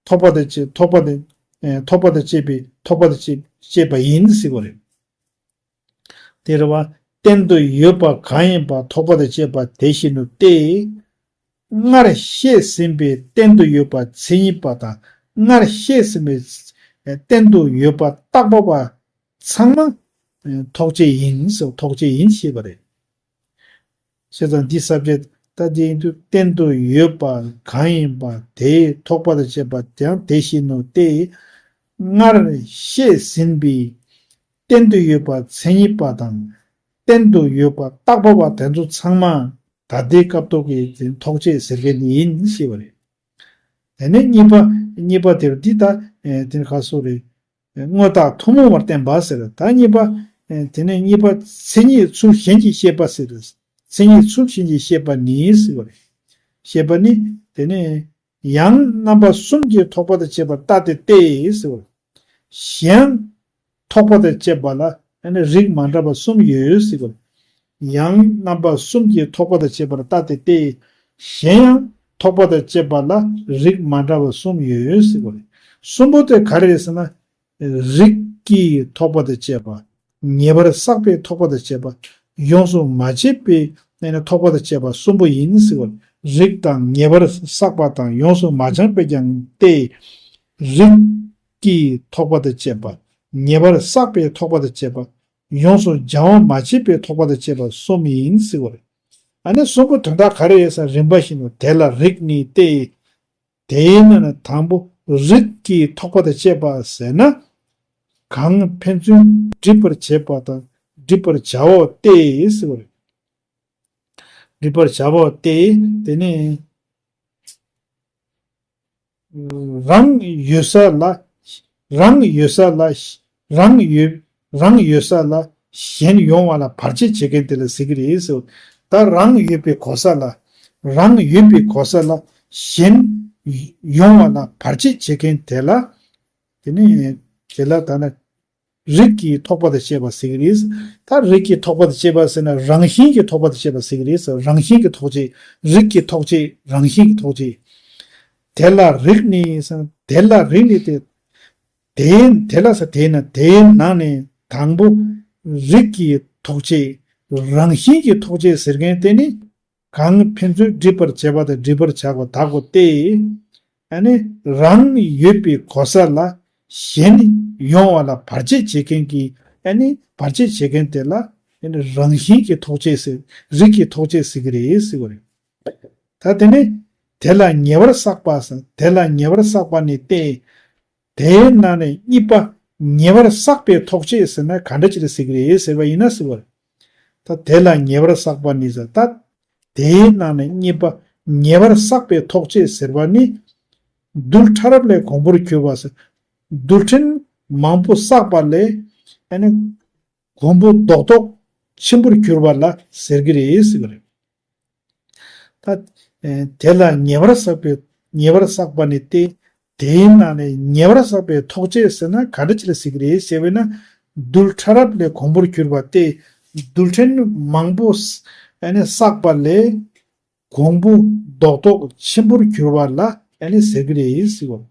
ཐོགས་པ་དང་བཅས་ཐོགས་པ་དང་ཨེ་ཐོགས་པ་དང་བཅས་པའི་ཐོགས་པ་དང་བཅས་བཅས་པ་ཡིན་ཟེར་བ་རེད། དེ་རེད་བ། གཏན་དུ་ཡོད་པ་གང་ཡིན་པ་ཐོགས་པ་དང་བཅས་པ་དེ་བཞིན་ནོ་སྟེ། སྔར་བཤད་ཟིན་པའི་གཏན་དུ་ཡོད་པ་མཚན་ཉིད་པ་དང་སྔར་བཤད་ཟིན་པའི་ཨེ་གཏན་དུ་ཡོད་པ་བརྟག་པ་པ་ཚང་མ་ཨེ་ཐོགས་བཅས་ཡིན་ཟེར་ཐོགས་བཅས་ཡིན་ཞེས་པ་རེད། ཞེས་དང་འདི་ས་བཅད་ལྟ་དེ་ཡིན་དུས་གཏན་དུ་ཡོད་པ་གང་ཡིན་པ་དེའི་ཐོགས་པ་དང་བཅས་པ་དེའང་དེ་བཞིན་ནོ་སྟེ། སྔར་བཤད་ཟིན་པའི་གཏན་དུ་ཡོད་པ་མཚན་ཉིད་པ་དང་གཏན་དུ་ཡོད་པ་བརྟག་པ་པ་དེ་ཚོ་ཚང་མ་ད་ལྟའི་སྐབས་ཐོག་གི་ཐོགས་བཅས་ཟེར་མཁན་ཡིན་ཞེས་པ་རེད། དེ་ནས་གཉིས་པ་གཉིས་པ་དེར་འདི་ལྟ་དེ་ནི་ཁ་སོ་རེད། དངོས་བཏགས་ཐུན་མོང་བར་བསྟན་པ་ཟེར། ད་གཉིས་པ། དེ་ནས་གཉིས་པ་མཚན་ཉིད་ཚུལ་གཞན་གྱིས་བཤད་པ་ཟེར། མཚན་ཉིད་ཚུལ་གཞན་གྱིས་བཤད་པ་ནི་ཟེར་བ་རེད། བཤད་པ་ནི་དེ་ནས་ཡང་རྣམ་པ་གསུམ་གྱིས་ཐོགས་པ་དང་བཅས་པར་བརྟགས་ཏེ་སྟེ་ཟེར་བ་རེད། གཞན་ཐོགས་པ་དང་བཅས་པ་ལ་རིགས་མ་འདྲ་བ་གསུམ་ཡོད་ཟེར་བ་རེད། ཡང་རྣམ་པ་གསུམ་གྱིས་ཐོགས་པ་དང་བཅས་པར་བརྟགས་ཏེ་སྟེ། གཞན་ཡང་ཐོགས་པ་དང་བཅས་པ་ལ་རིགས་མ་འདྲ་བ་གསུམ་ཡོད་ཟེར་བ་རེད། གསུམ་པོ་དེ་ག་རེ་རེད་ཟེར་ན། རིགས་ཀྱིས་ཐོགས་པ་དང་བཅས་པ། ངེས་པར་བསགས་པས་ཐོགས་པ་དང་བཅས་པ། ཡོངས་སུ་མ་བྱས་པས་ཐོགས་པ་དང་བཅས་པ་གསུམ་པོ་ཡིན་ཟེར་བ། རིགས་དང་ངེས་པར་བསགས་པ་དང་ཡོངས་སུ་མ་སྦྱངས་པས་ཀྱང་སྟེ། རིགས་ཀྱིས་ཐོགས་པ་དང་བཅས་པ། ངེས་པར་བསགས་པས་ཐོགས་པ་དང་བཅས་པ། ཡོངས་སུ་སྦྱང་བ་མ་བྱས་པས་ཐོགས་པ་དང་བཅས་པ་གསུམ་ཡིན་ཟེར་བ་རེད། ཨ་ནི་གསུམ་པོ་དོན་དག་ག་རེ་ཡོད་ས་རིམ་པ་བཞིན་དུ་དེ་ལ་རིགས་ནི་སྟེ། དེའི་ནང་ནས་དང་པོ་རིགས་ཀྱིས་ཐོགས་པ་དང་བཅས་པ་ཟེར་ན། གང་ཕན་ཚུན་སྒྲིབ་པར་བྱེད་པ་དང་སྒྲིབ་པར་བྱའོ་སྟེ་ཟེར་བ་རེད། སྒྲིབ་པར་བྱའོ་སྟེ། དེ་ནས་རང་ཡོད་ས་ལ། རང་ཡོད་ས་ལ། རང་ཡོད་རང་ཡོད་ས་ལ་གཞན་ཡོང་བ་ལ་བར་ཆད་བྱེད་མཁན་དེ་ལ་ཟེར་གྱི་རེད་ཟེར། ད་རང་ཡོད་པའི་གོ་ས་ལ། རང་ཡོད་པའི་གོ་ས་ལ་གཞན་ཡོང་བ་ལ་བར་ཆད་བྱེད་མཁན་དེ་ལ། དེ་ནི་དེ་ལ་ད་ནི་རིགས་ཀྱིས་ཐོགས་པ་དང་བཅས་པ་ཟེར་གྱི་རེད། ད་རིགས་ཀྱིས་ཐོགས་པ་དང་བཅས་པ་ཟེར་ན་རང་བཞིན་གྱིས་ཐོགས་པ་དང་བཅས་པ་ཟེར་གྱི་རེད། རང་བཞིན་གྱིས་ཐོགས་བཅས། རིགས་ཀྱིས་ཐོགས་བཅས། རང་བཞིན་གྱིས་ཐོགས་བཅས། དེ་ལ་རིགས་ནི་ཟེར་ན་དེ་ལ་རིགས་ནི་དེ། དེའི་དེ་ལ་ཟེར་དེའི་ནང་དེའི་ནང་ནས་དང་པོ་རིགས་ཀྱིས་ཐོགས་བཅས། རང་བཞིན་གྱིས་ཐོགས་བཅས་ཟེར་མཁན་དེ་ནི། གང་ཕན་ཚུན་སྒྲིབ་པར་བྱེད་པ་དང་སྒྲིབ་པར་བྱ་བ་དག་གོ་སྟེ། ཨ་ནི་རང་ཡོད་པའི་གོ་ས་ལ་གཞན་ཡོང་བ་ལ་བར་ཆད་བྱེད་མཁན་གྱི་ཨ་ནི་བར་ཆད་བྱེད་མཁན་དེ་ལ་ཨ་ནི་རང་བཞིན་གྱིས་ཐོགས་བཅས་ཟེར། རིགས་ཀྱིས་ཐོགས་བཅས་ཟེར་གྱི་རེད་ཟེར་བ་རེད། ད་དེ་ནི་དེ་ལ་ངེས་པར་བསགས་པ་ཟེར། དེ་ལ་ངེས་པར་བསགས་པ་ནི་སྟེ། དེའི་ནང་ནས་གཉིས་པ་ངེས་པར་བསགས་པས་ཐོགས་བཅས་ཟེར་ན་ག་འདྲ་ཅིག་ལ་ཟེར་གྱི་རེད་ཟེར་བ་ཡིན་ན་ཟེར་བ་རེད། ད་དེ་ལ་ངེས་པར་བསགས་པ་ནི་ཟེར་ད། དེའི་ནང་ནས་གཉིས་པ་ངེས་པར་བསགས་པས་ཐོགས་བཅས་ཟེར་བ་ནི། རྡུལ་ཕྲ་རབ་ལས་གོང་བུར་གྱུར་པ་ཟེར། རྡུལ་ཕྲན་མང་པོ་བསགས་པ་ལས་ཨ་ནི་གོང་བུ་རྡོག་རྡོག་ཆེན་པོར་གྱུར་པ་ལ་ཟེར་གྱི་རེད་ཟེར་གྱི་རེད། ད་དེ་ལ་ངེས་པར་བསགས་པའི་ངེས་པར་བསགས་པ་ནི་སྟེ། དེའི་ནང་ནས་ཉེ་བར་བསགས་པའི་ཐོགས་བཅས་ཟེར་ན་ག་འདྲ་ཅིག་ལ་ཟེར་གི་རེད་ཟེར་བས་ན། རྡུལ་ཕྲ་རབ་ལས་གོང་བུར་གྱུར་པ་སྟེ། རྡུལ་ཕྲན་མང་པོ་ཨ་ནི་བསགས་པ་ལས་གོང་བུ་རྡོག་རྡོག་ཆེན་པོར་གྱུར་པ་ལ་ཨ་ནི་ཟེར་གི་རེད་ཟེར་བ།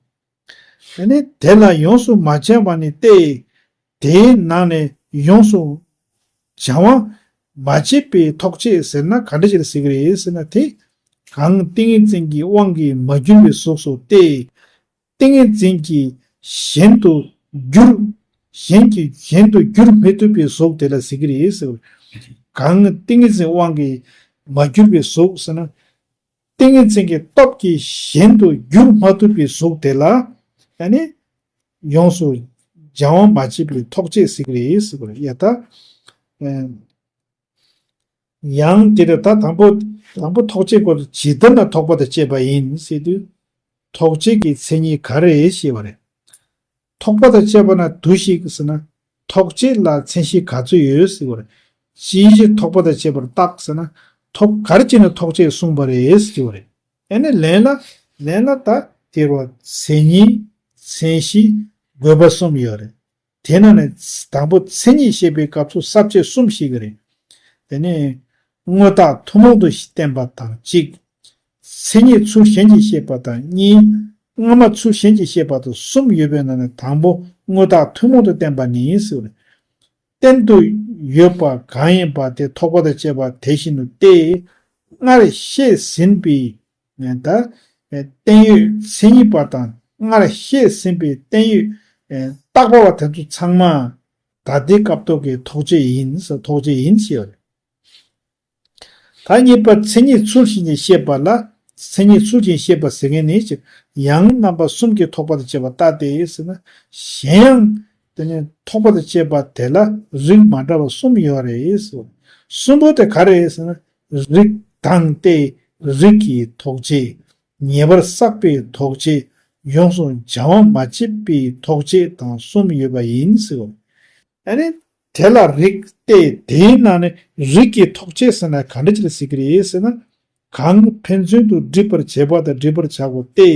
ཨ་ནི་དེ་ལ་ཡོངས་སུ་མ་སྦྱངས་པ་ནི་སྟེ། དེའི་ནང་ནས་ཡོངས་སུ་སྦྱང་བ་མ་བྱས་པའི་ཐོགས་བཅས་ཟེར་ན་ག་འདྲ་ཞིག་ལ་ཟེར་གི་རེད་ཟེར་ན། དེ་གང་ཏིང་ངེ་འཛིན་གྱི་དབང་གིས་མ་གྱུར་པའི་གཟུགས་སུ་སྟེ། ཏིང་ངེ་འཛིན་གྱིས་གཞན་དུ་འགྱུར། གཞན་གྱིས་གཞན་དུ་འགྱུར་མི་ཐུབ་པའི་གཟུགས་དེ་ལ་ཟེར་གི་རེད་ཟེར། གང་ཏིང་ངེ་འཛིན་དབང་གིས་མ་གྱུར་པའི་གཟུགས་ཟེར་ན། ཏིང་ངེ་འཛིན་གྱི་སྟོབས་ཀྱིས་གཞན་དུ་འགྱུར་མ་ཐུབ་པའི་གཟུགས་དེ་ལ་ཨ་ནི་ཡོངས་སུ་སྦྱང་བ་མ་བྱས་པའི་ཐོགས་བཅས་ཟེར་གི་རེད་ཟེར་གི་རེད། ཡ་ད། ཨེ། ཡང་དེ་ལ་ད་དང་པོ། དང་པོ་ཐོགས་བཅས་སྐོར་ཇི་ལྟར་ན་ཐོགས་པ་དང་བཅས་པ་ཡིན་ཟེར་དུས། ཐོགས་བཅས་ཀྱི་མཚན་ཉིད་ག་རེ་ཞེས་པ་རེད། ཐོགས་པ་དང་བཅས་པ་ན་དུ་ཞིག་ཟེར་ན། ཐོགས་བཅས་ལ་མཚན་གཞི་ག་ཚོད་ཡོད་ཟེར་བ་རེད། ཅིའི་ཕྱིར་ཐོགས་པ་དང་བཅས་པར་བཏགས་ཟེར་ན། ཐོགས་ག་རེ་བྱས་ན་ཐོགས་བཅས་གསུངས་པ་རེད་ཟེར་བ་རེད། ཨ་ནི་ལན་ལ། ལན་ལ་ད་དེ་རུ་མཚན་ཉིད། མཚན་གཞི། དགོས་པ་གསུམ་ཡོད་རེད། དེ་ནང་ནས་དང་པོ་མཚན་ཉིད་བཤད་པའི་སྐབས་སུ་ས་བཅད་གསུམ་ཞིག་གི་རེད། དེ་ནས་དངོས་བཏགས་ཐུན་མོང་དུ་བསྟན་པ་དང་གཅིག་མཚན་ཉིད་ཚུལ་གཞན་གྱིས་བཤད་པ་དང་གཉིས། སྔ་མ་ཚུལ་གཞན་གྱིས་བཤད་པ་དང་གསུམ་ཡོད་པའི་ནང་ནས་དང་པོ་དངོས་བཏགས་ཐུན་མོང་དུ་བསྟན་པ་ནི་ཟེར་བ་རེད། གཏན་དུ་ཡོད་པ་གང་ཡིན་པ་དེ་ཐོགས་པ་དང་བཅས་པ་དེ་བཞིན་དུ་སྟེ། སྔར་བཤད་ཟིན་པའི་ད་བརྟན་གཡོ་མཚན་ཉིད་པ་དང་སྔར་བཤད་ཟིན་པའི་བརྟན་གཡོ་བཏགས་པ་བ་དེ་ཚོ་ཚང་མ་ད་ལྟའི་སྐབས་ཐོག་གི་ཐོགས་བཅས་ཡིན་ཟེར། ཐོགས་བཅས་ཡིན་ཞེས་པ་རེད། ད་གཉིས་པ་མཚན་ཉིད་ཚུལ་བཞིན་གྱིས་བཤད་པ་ལ། མཚན་ཉིད་ཚུལ་བཞིན་བཤད་པ་ཟེར་མཁན་ནི་ཅིག་ཡང་རྣམ་པ་གསུམ་གྱིས་ཐོགས་པ་དང་བཅས་པ་ལྟ་སྟེ་ཟེར་ན། གཞན་ཡང་དེ་ནི་ཐོགས་པ་དང་བཅས་པ་དེ་ལ་རིགས་མ་འདྲ་བ་གསུམ་ཡོད་རེད་ཟེར། གསུམ་པོ་དེ་ག་རེ་ཟེར་ན། རིགས་དང་སྟེ་རིགས་ཀྱི་ཐོགས་བཅས། ཉེ་བར་བསགས་པའི་ཐོགས་བཅས། ཡོངས་སུ་སྦྱང་བ་མ་བྱས་པའི་ཐོགས་བཅས་དང་གསུམ་ཡོད་པ་ཡིན་ཟེར། ཨ་ནི་དེ་ལ་རིགས་ཏེ། དེའི་ནང་ནས་རིགས་ཀྱི་ཐོགས་བཅས་ཟེར་ན་ག་འདྲ་ཅིག་ལ་ཟེར་གི་རེད་ཟེར་ན། གང་ཕན་ཚུན་དུ་སྒྲིབ་པར་བྱེད་པ་དང་སྒྲིབ་པར་བྱ་དགོས་ཏེ།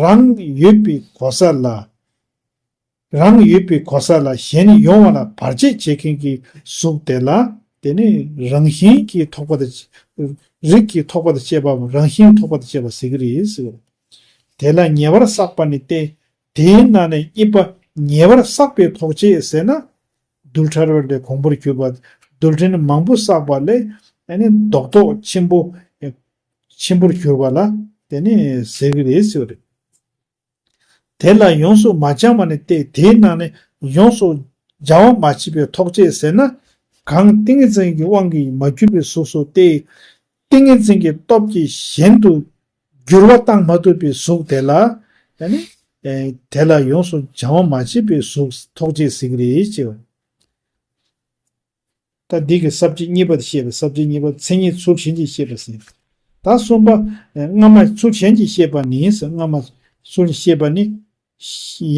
རང་ཡོད་པའི་གོ་ས་ལ། རང་ཡོད་པའི་གོ་ས་ལ་གཞན་ཡོང་བ་ལ་བར་ཆད་བྱེད་མཁན་གྱི་གཟུགས་དེ་ལ། དེ་ནི་རང་བཞིན་གྱིས་ཐོགས་པ་དང་། རིགས་ཀྱིས་ཐོགས་པ་དང་བཅས་པའམ་རང་བཞིན་ཐོགས་པ་དང་བཅས་པ་ཟེར་གི་རེད་ཟེར། དེ་ལ་ཉེ་བར་བསགས་པ་ནི་སྟེ། དེའི་ནང་ནས་གཉིས་པ་ཉེ་བར་བསགས་པའི་ཐོགས་བཅས་ཟེར་ན། རྡུལ་ཕྲ་རབ་ལས་གོང་བུར་གྱུར་པ། རྡུལ་ཕྲན་མང་པོ་བསགས་པ་ལས་ཨ་ནི་རྡོག་རྡོག་ཆེན་པོ། ཆེན་པོར་གྱུར་པ་ལ་དེ་ནི་ཟེར་གི་རེད་ཟེར་བ་རེད། དེ་ལ་ཡོངས་སུ་མ་སྦྱངས་པ་ནི་སྟེ། དེའི་ནང་ནས་ཡོངས་སུ་སྦྱང་བ་མ་བྱས་པའི་ཐོགས་བཅས་ཟེར་ན། གང་ཏིང་ངེ་འཛིན་གྱི་དབང་གིས་མ་གྱུར་པའི་གཟུགས་སུ་སྟེ། ཏིང་ངེ་འཛིན་གྱི་སྟོབས་ཀྱིས་གཞན་དུ་འགྱུར་བ་བཏང་མ་ཐུབ་པའི་གཟུགས་དེ་ལ། ཨ་ནི། ཨེ། དེ་ལ་ཡོངས་སུ་སྦྱང་བ་མ་བྱས་པའི་གཟུགས་ཐོགས་བཅས་ཟེར་གི་རེད་ཅེས། ད་འདི་གི་ས་བཅད་གཉིས་པ་དེ་བཤད་པ། ས་བཅད་གཉིས་པ་མཚན་ཉིད་ཚུལ་གཞན་གྱིས་བཤད་པ་ཟེར། ད་གསུམ་པ། ཨེ། སྔ་མ་ཚུལ་གཞན་གྱིས་བཤད་པ་ནི་ཟེར། སྔ་མ་ཚུལ་བཤད་པ་ནི།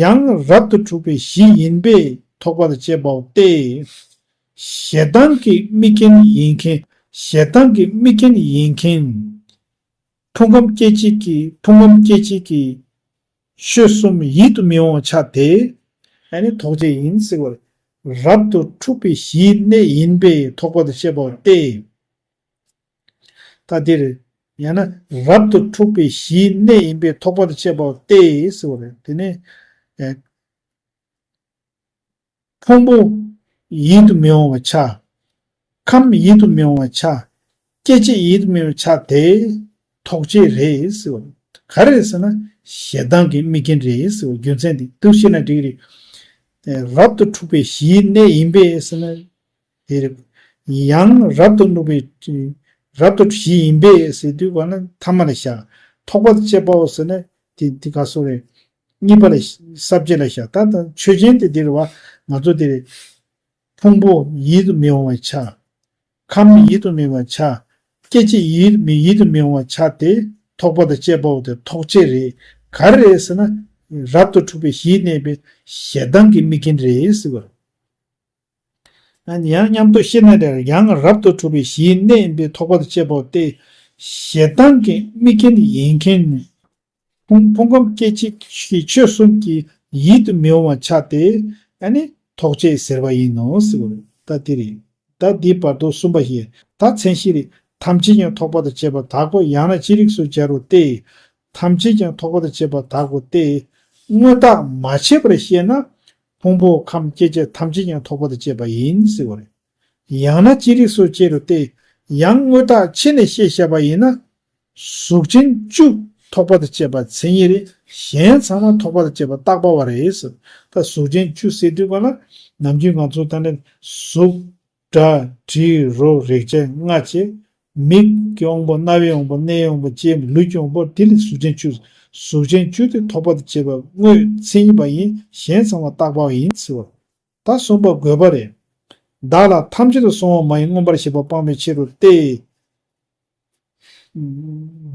ཡང་རབ་ཏུ་འཁྲུགས་པའི་གཞི་ཡིན་པས་ཐོགས་པ་དང་བཅས་པའོ་སྟེ། ཞེ་སྡང་གི་དམིགས་རྐྱེན་ཡིན་མཁན། ཞེ་སྡང་གི་དམིགས་རྐྱེན་ཡིན་མཁན། ཕུང་ཁམས་སྐྱེ་མཆེད་ཀྱི། ཕུང་ཁམས་སྐྱེ་མཆེད་ཀྱི་ཆོས་གསུམ་ཡིད་དུ་མི་འོང་བ་ཆགས་ཏེ། ཨ་ནི་ཐོགས་བཅས་ཡིན་ཟེར་བ་རེད། རབ་ཏུ་འཁྲུགས་པའི་གཞིའི་གནས་ཡིན་པས་ཐོགས་པ་དང་བཅས་པའོ་སྟེ། ད་འདིར། ཡང་ན་རབ་ཏུ་འཁྲུགས་པའི་གཞིའི་གནས་ཡིན་པས་ཐོགས་པ་དང་བཅས་པའོ་སྟེ་ཟེར་བ་རེད། དེ་ནས། ཨེ། ཕུང་པོ་ཡིད་དུ་མི་འོང་བ་ཆགས། ཁམས་ཡིད་དུ་མི་འོང་བ་ཆགས། སྐྱེ་མཆེད་ཡིད་དུ་མི་འོང་བ་ཆགས་ཏེ། ཐོགས་བཅས་རེད་ཟེར་བ། ག་རེ་ཟེར་ན་ཞེ་སྡང་གི་དམིགས་རྐྱེན་རེད་ཟེར་བ། རྒྱུ་མཚན་འདི་འདུག་ཤེས་ན་འགྲིག་གི་རེད། རབ་ཏུ་འཁྲུགས་པའི་གཞིའི་གནས་ཡིན་པས་ཟེར་ན། དེ་རེད། ཡང་རབ་ཏུ་འཁྲུགས་པའི། རབ་ཏུ་གཞི་ཡིན་པས་ཟེར་དུས་ག་ན་ཐ་མ་ལ་བཞག་ཐོགས་པ་དང་བཅས་པའོ་ཟེར་ན། དེ་དེ་ག་སོ་རེད། གཉིས་པ་ལ་ས་བཅད་ལ་བཞག་ད་ལྟ་ཆོས་ཅན་དེ་འདིར་བ་ང་ཚོ་དེ་རེད། ཕུང་པོ་ཡིད་དུ་མི་འོང་བ་ཆགས། ཁམས་ཡིད་དུ་མི་འོང་བ་ཆགས། སྐྱེ་མཆེད་ཡིད་མི་ཡིད་དུ་མི་འོང་བ་ཆགས་ཏེ། ཐོགས་པ་དང་བཅས་པའོ་དེ་ཐོགས་བཅས་རེད། ག་རེ་རེད་ཟེར་ན། རབ་ཏུ་འཁྲུགས་པའི་གཞིའི་གནས་པའི་ཞེ་སྡང་གི་དམིགས་རྐྱེན་རེད་ཟེར་བ། ཡང་མཉམ་དུ་བཤད་ན་རེ། ཡང་རབ་ཏུ་འཁྲུགས་པའི་གཞིའི་གནས་ཡིན་པས་ཐོགས་པ་དང་བཅས་པའོ་སྟེ། ཞེ་སྡང་གི་དམིགས་རྐྱེན་ཡིན་མཁན། ཕུང་ཕུང་ཁམས་སྐྱེ་མཆེད་ཀྱི་ཆོས་གསུམ་གྱི་ཡིད་དུ་མི་འོང་བ་ཆགས་ཏེ། ཨ་ནི་ཐོགས་བཅས་ཟེར་བ་ཡིན་ནོ་ཟེར་བ་རེད། ད་དེ་རེད། ད་འདིའི་བར་དུ་གསུམ་པ་བཤད། ད་མཚན་གཞི་རེད། ཐམས་ཅད་ཀྱང་ཐོགས་པ་དང་བཅས་པ་དག་གོ། ཡང་ན་ཅི་རིགས་སུ་སྦྱར་རོ་སྟེ། ཐམས་ཅད་ཀྱང་ཐོགས་པ་དང་བཅས་པ་དག་གོ་སྟེ། དངོས་བཏགས་མ་ཕྱེད་པར་བཤད་ན། ཕུང་པོ་ཁམས་སྐྱེ་མཆེད་ཐམས་ཅད་ཀྱང་ཐོགས་པ་དང་བཅས་པ་ཡིན་ཟེར་བ་རེད། ཡང་ན་ཅི་རིགས་སུ་སྦྱར་རོ་སྟེ། ཡང་དངོས་བཏགས་ཕྱེ་ནས་བཤད་བཞག་པ་ཡིན་ན། གཟུགས་ཅན་བཅུ་ཐོགས་པ་དང་བཅས་པ་མཚན་ཉིད་རེད། གཞན་ཚང་མ་ཐོགས་པ་དང་བཅས་པ་བཏགས་པ་བ་རེད་ཟེར། ད་གཟུགས་ཅན་བཅུ་ཟེར་དུས་ག་ལ། ནམ་རྒྱུན་ང་ཚོ་ད་ནི་གཟུགས། སྒྲ། དྲི། རོ། རེག་བྱ་ལྔ་བཅས། མིག་གི་དབང་པོ། རྣ་བའི་དབང་པོ། སྣའི་དབང་པོ། ལྕེའི་ལུས་ཀྱི་དབང་པོ། དེ་ལས་གཟུགས་ཅན་བཅུ། གཟུགས་ཅན་བཅུ་དེ་ཐོགས་པ་དང་བཅས་པ་དངོས་མཚན་ཉིད་པ་ཡིན། གཞན་ཚང་མ་བཏགས་པ་བ་ཡིན་ཟེར་བ། ད་གསུམ་པ་དགོས་པ་རེད། བདག་ལ་ཐམས་ཅད་དུ་སོང་བ་མ་ཡིན་མངོན་པར་ཞེན་པ་སྤང་བའི་ཕྱིར་རོ་སྟེ།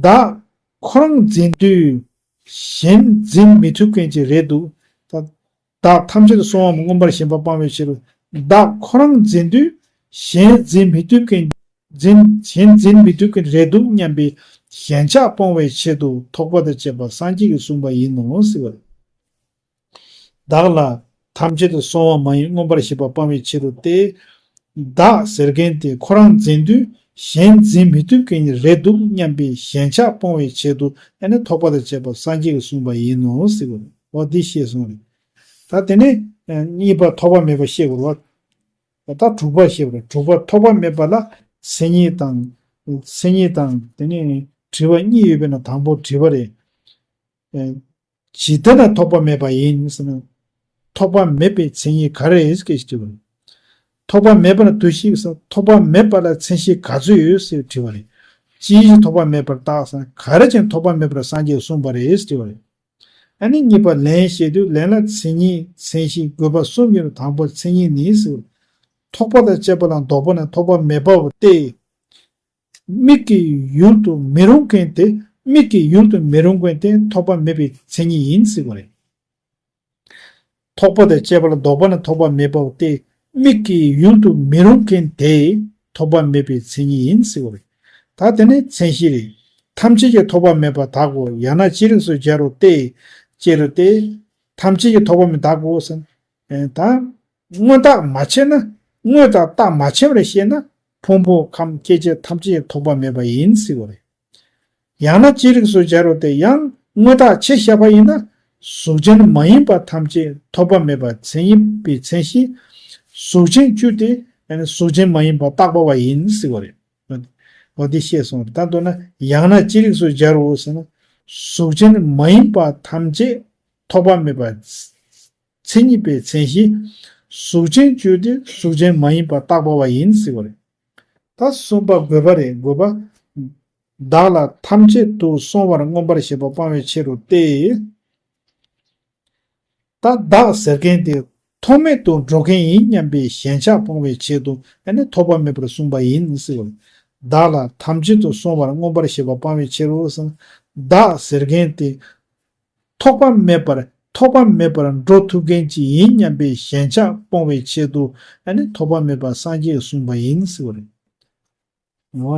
བདག་ཁོ་རང་འཛིན་དུས་གཞན་འཛིན་མི་ཐུབ་མཁན་ཅིག་རེད་འདུག་ད་བདག་ཐམས་ཅད་དུ་སོང་བ་མངོན་པར་ཞེན་པ་སྤང་བའི་ཕྱིར་རོ། བདག་ཁོ་རང་འཛིན་དུས་གཞན་འཛིན་མི་ཐུབ་མཁན། འཛིན་གཞན་འཛིན་མི་ཐུབ་མཁན་རེད་འདུག་སྙམ་པའི་ཞེན་ཆགས་སྤོང་བའི་ཆེད་དུ་ཐོགས་པ་དང་བཅས་པ་སངས་རྒྱས་ཀྱིས་གསུངས་པ་ཡིན་ནོ་ཟེར་བ་རེད། བདག་ལ་ཐམས་ཅད་དུ་སོང་བ་མ་ཡིན་མངོན་པར་ཞེན་པ་སྤང་བའི་ཕྱིར་རོ་སྟེ། བདག་ཟེར་མཁན་དེ་ཁོ་རང་འཛིན་དུས་གཞན་འཛིན་མི་ཐུབ་མཁན་རེད་འདུག་སྙམ་པའི་ཞེན་ཆགས་སྤོང་བའི་ཆེད་དུ་ཨ་ནི་ཐོགས་པ་དང་བཅས་པ་སངས་རྒྱས་ཀྱིས་གསུངས་པ་ཡིན་ནོ་ཟེར་བ་རེད། འོ་འདི་ཤེས་སོང་རེད། ད་དེ་ནས་གཉིས་པ་ཐོགས་པ་མེད་པ་བཤད་དགོས་རེད་བ། ད་དྲུག་པ་བཤད་པ་རེད། དྲུག་པ་ཐོགས་པ་མེད་པ་ལ་མཚན་ཉིད་དང་། མཚན་ཉིད་དང་དེ་ནས་དྲི་བ་གཉིས་ཡོད་པས་ན་དང་པོ་དྲི་བ་རེད། ཇི་ལྟར་ན་ཐོགས་པ་མེད་པ་ཡིན་ཟེར་ན། ཐོགས་པ་མེད་པའི་མཚན་ཉིད་ག་རེ་ཡོད་ཟེར་དྲིས་པ་རེད། ཐོགས་པ་མེད་པ་ན་དུ་ཞིག་ཟེར། ཐོགས་པ་མེད་པ་ལ་མཚན་གཞི་ག་ཚོད་ཡོད་ཟེར་དྲིས་པ་རེད། ཅིའི་ཕྱིར་ཐོགས་པ་མེད་པར་བརྟགས་ཟེར་ན། ག་རེ་ཅན་ཐོགས་པ་མེད་པར་སངས་རྒྱས་གསུངས་པ་རེད་ཟེར་དྲིས་པ་རེད། ཨ་ནི་གཉིས་པ་ལན་བཤད་དུས་ལན་ལ་མཚན་ཉིད་མཚན་གཞི་དགོས་པ་གསུམ་ཡོད་ན་དང་པོ་མཚན་ཉིད་ནི་ཟེར། ཐོགས་པ་དང་བཅས་པ་ལ་ལྡོག་པ་ན་ཐོགས་པ་མེད་པའོ་སྟེ། མིག་གི་ཡུལ་དུ་མི་རུང་མཁན་དེ། མིག་གི་ཡུལ་དུ་མི་རུང་མཁན་དེ་ཐོགས་པ་མེད་པའི་མཚན་ཉིད་ཡིན་ཟེར་བ་རེད། ཐོགས་པ་དང་བཅས་པ་ལ་ལྡོག་པ་ན་ཐོགས་པ་མེད་པའོ་སྟེ། མིག་གི་ཡུལ་དུ་མི་རུང་མཁན་དེ་ཐོགས་པ་མེད་པའི་མཚན་ཉིད་ཡིན་ཟེར་བ་རེད། ད་དེ་ནས་མཚན་གཞི་རེད། ཐམས་ཅད་ཀྱང་ཐོགས་པ་མེད་པར་བརྟག་གོ། ཡང་ན་ཅི་རིགས་སུ་སྦྱར་རོ་སྟེ། ཅེས་རོ་སྟེ། ཐམས་ཅད་ཀྱང་ཐོགས་པ་མེད་བརྟག་གོ་ཟེར། ད། དངོས་བཏགས་མ་ཕྱེ་ན། དངོས་དང་བཏགས་མ་ཕྱེ་བར་བཤད་ན། ཕུང་པོ་ཁམས་སྐྱེ་མཆེད་ཐམས་ཅད་ཐོགས་པ་མེད་པ་ཡིན་ཟེར་བ་རེད། ཡང་ན་ཅི་རིགས་སུ་སྦྱར་རོ་སྟེ། ཡང་དངོས་བཏགས་ཕྱེ་བཞག་པ་ཡིན་ན། གཟུགས་ཅན་མ་ཡིན་པ་ཐམས་ཅད་ཐོགས་པ་མེད་པ་མཚན་ཉིད་པའི་མཚན་གཞི། གཟུགས་ཅན་བཅུ་སྟེ། གཟུགས་ཅན་མ་ཡིན་པ་བཏགས་པ་བ་ཡིན་ཟེར་བ་རེད། འོ་འདི་ཤེས་སོང་རེད། ད་མདོར་ན་ཡང་ན་ཅི་རིགས་སུ་སྦྱར་རོ་ཟེར་ན། གཟུགས་ཅན་མ་ཡིན་པ་ཐམས་ཅད་ཐོགས་པ་མེད་པ། མཚན་ཉིད་པའི་མཚན་གཞི། གཟུགས་ཅན་བཅུ་དེ་གཟུགས་ཅན་མ་ཡིན་པ་བཏགས་པ་བ་ཡིན་ཟེར་བ་རེད། ད་གསུམ་པ་དགོས་པ་རེད། དགོས་པ། བདག་ལ་ཐམས་ཅད་དུ་སོང་བར་མངོན་པར་ཞེན་པ་སྤང་བའི་ཕྱིར་རོ་སྟེ། ད་བདག་ཟེར་མཁན་དེ་ཐོགས་མེད་དུ་འགྲོ་མཁན་ཡིན་སྙམ་པའི་ཞེན་ཆགས་སྤོང་བའི་ཆེད་དུ་ཨ་ནི་ཐོགས་པ་མེད་པར་གསུངས་པ་ཡིན་ཟེར་བ་རེད། བདག་ལ་ཐམས་ཅད་དུ་སོང་བར་མངོན་པར་ཞེན་པ་སྤང་བའི་ཕྱིར་རོ་ཟེར། བདག་ཟེར་མཁན་དེ། ཐོགས་པ་མེད་པར་ཐོགས་པ་མེད་པར་འགྲོ་ཐུབ་མཁན་ཅིག་ཡིན་སྙམ་པའི་ཞེན་ཆགས་སྤོང་བའི་ཆེད་དུ་ཨ་ནི་ཐོགས་པ་མེད་པ་སངས་རྒྱས་གསུངས་པ་ཡིན་ཟེར་བ་རེད།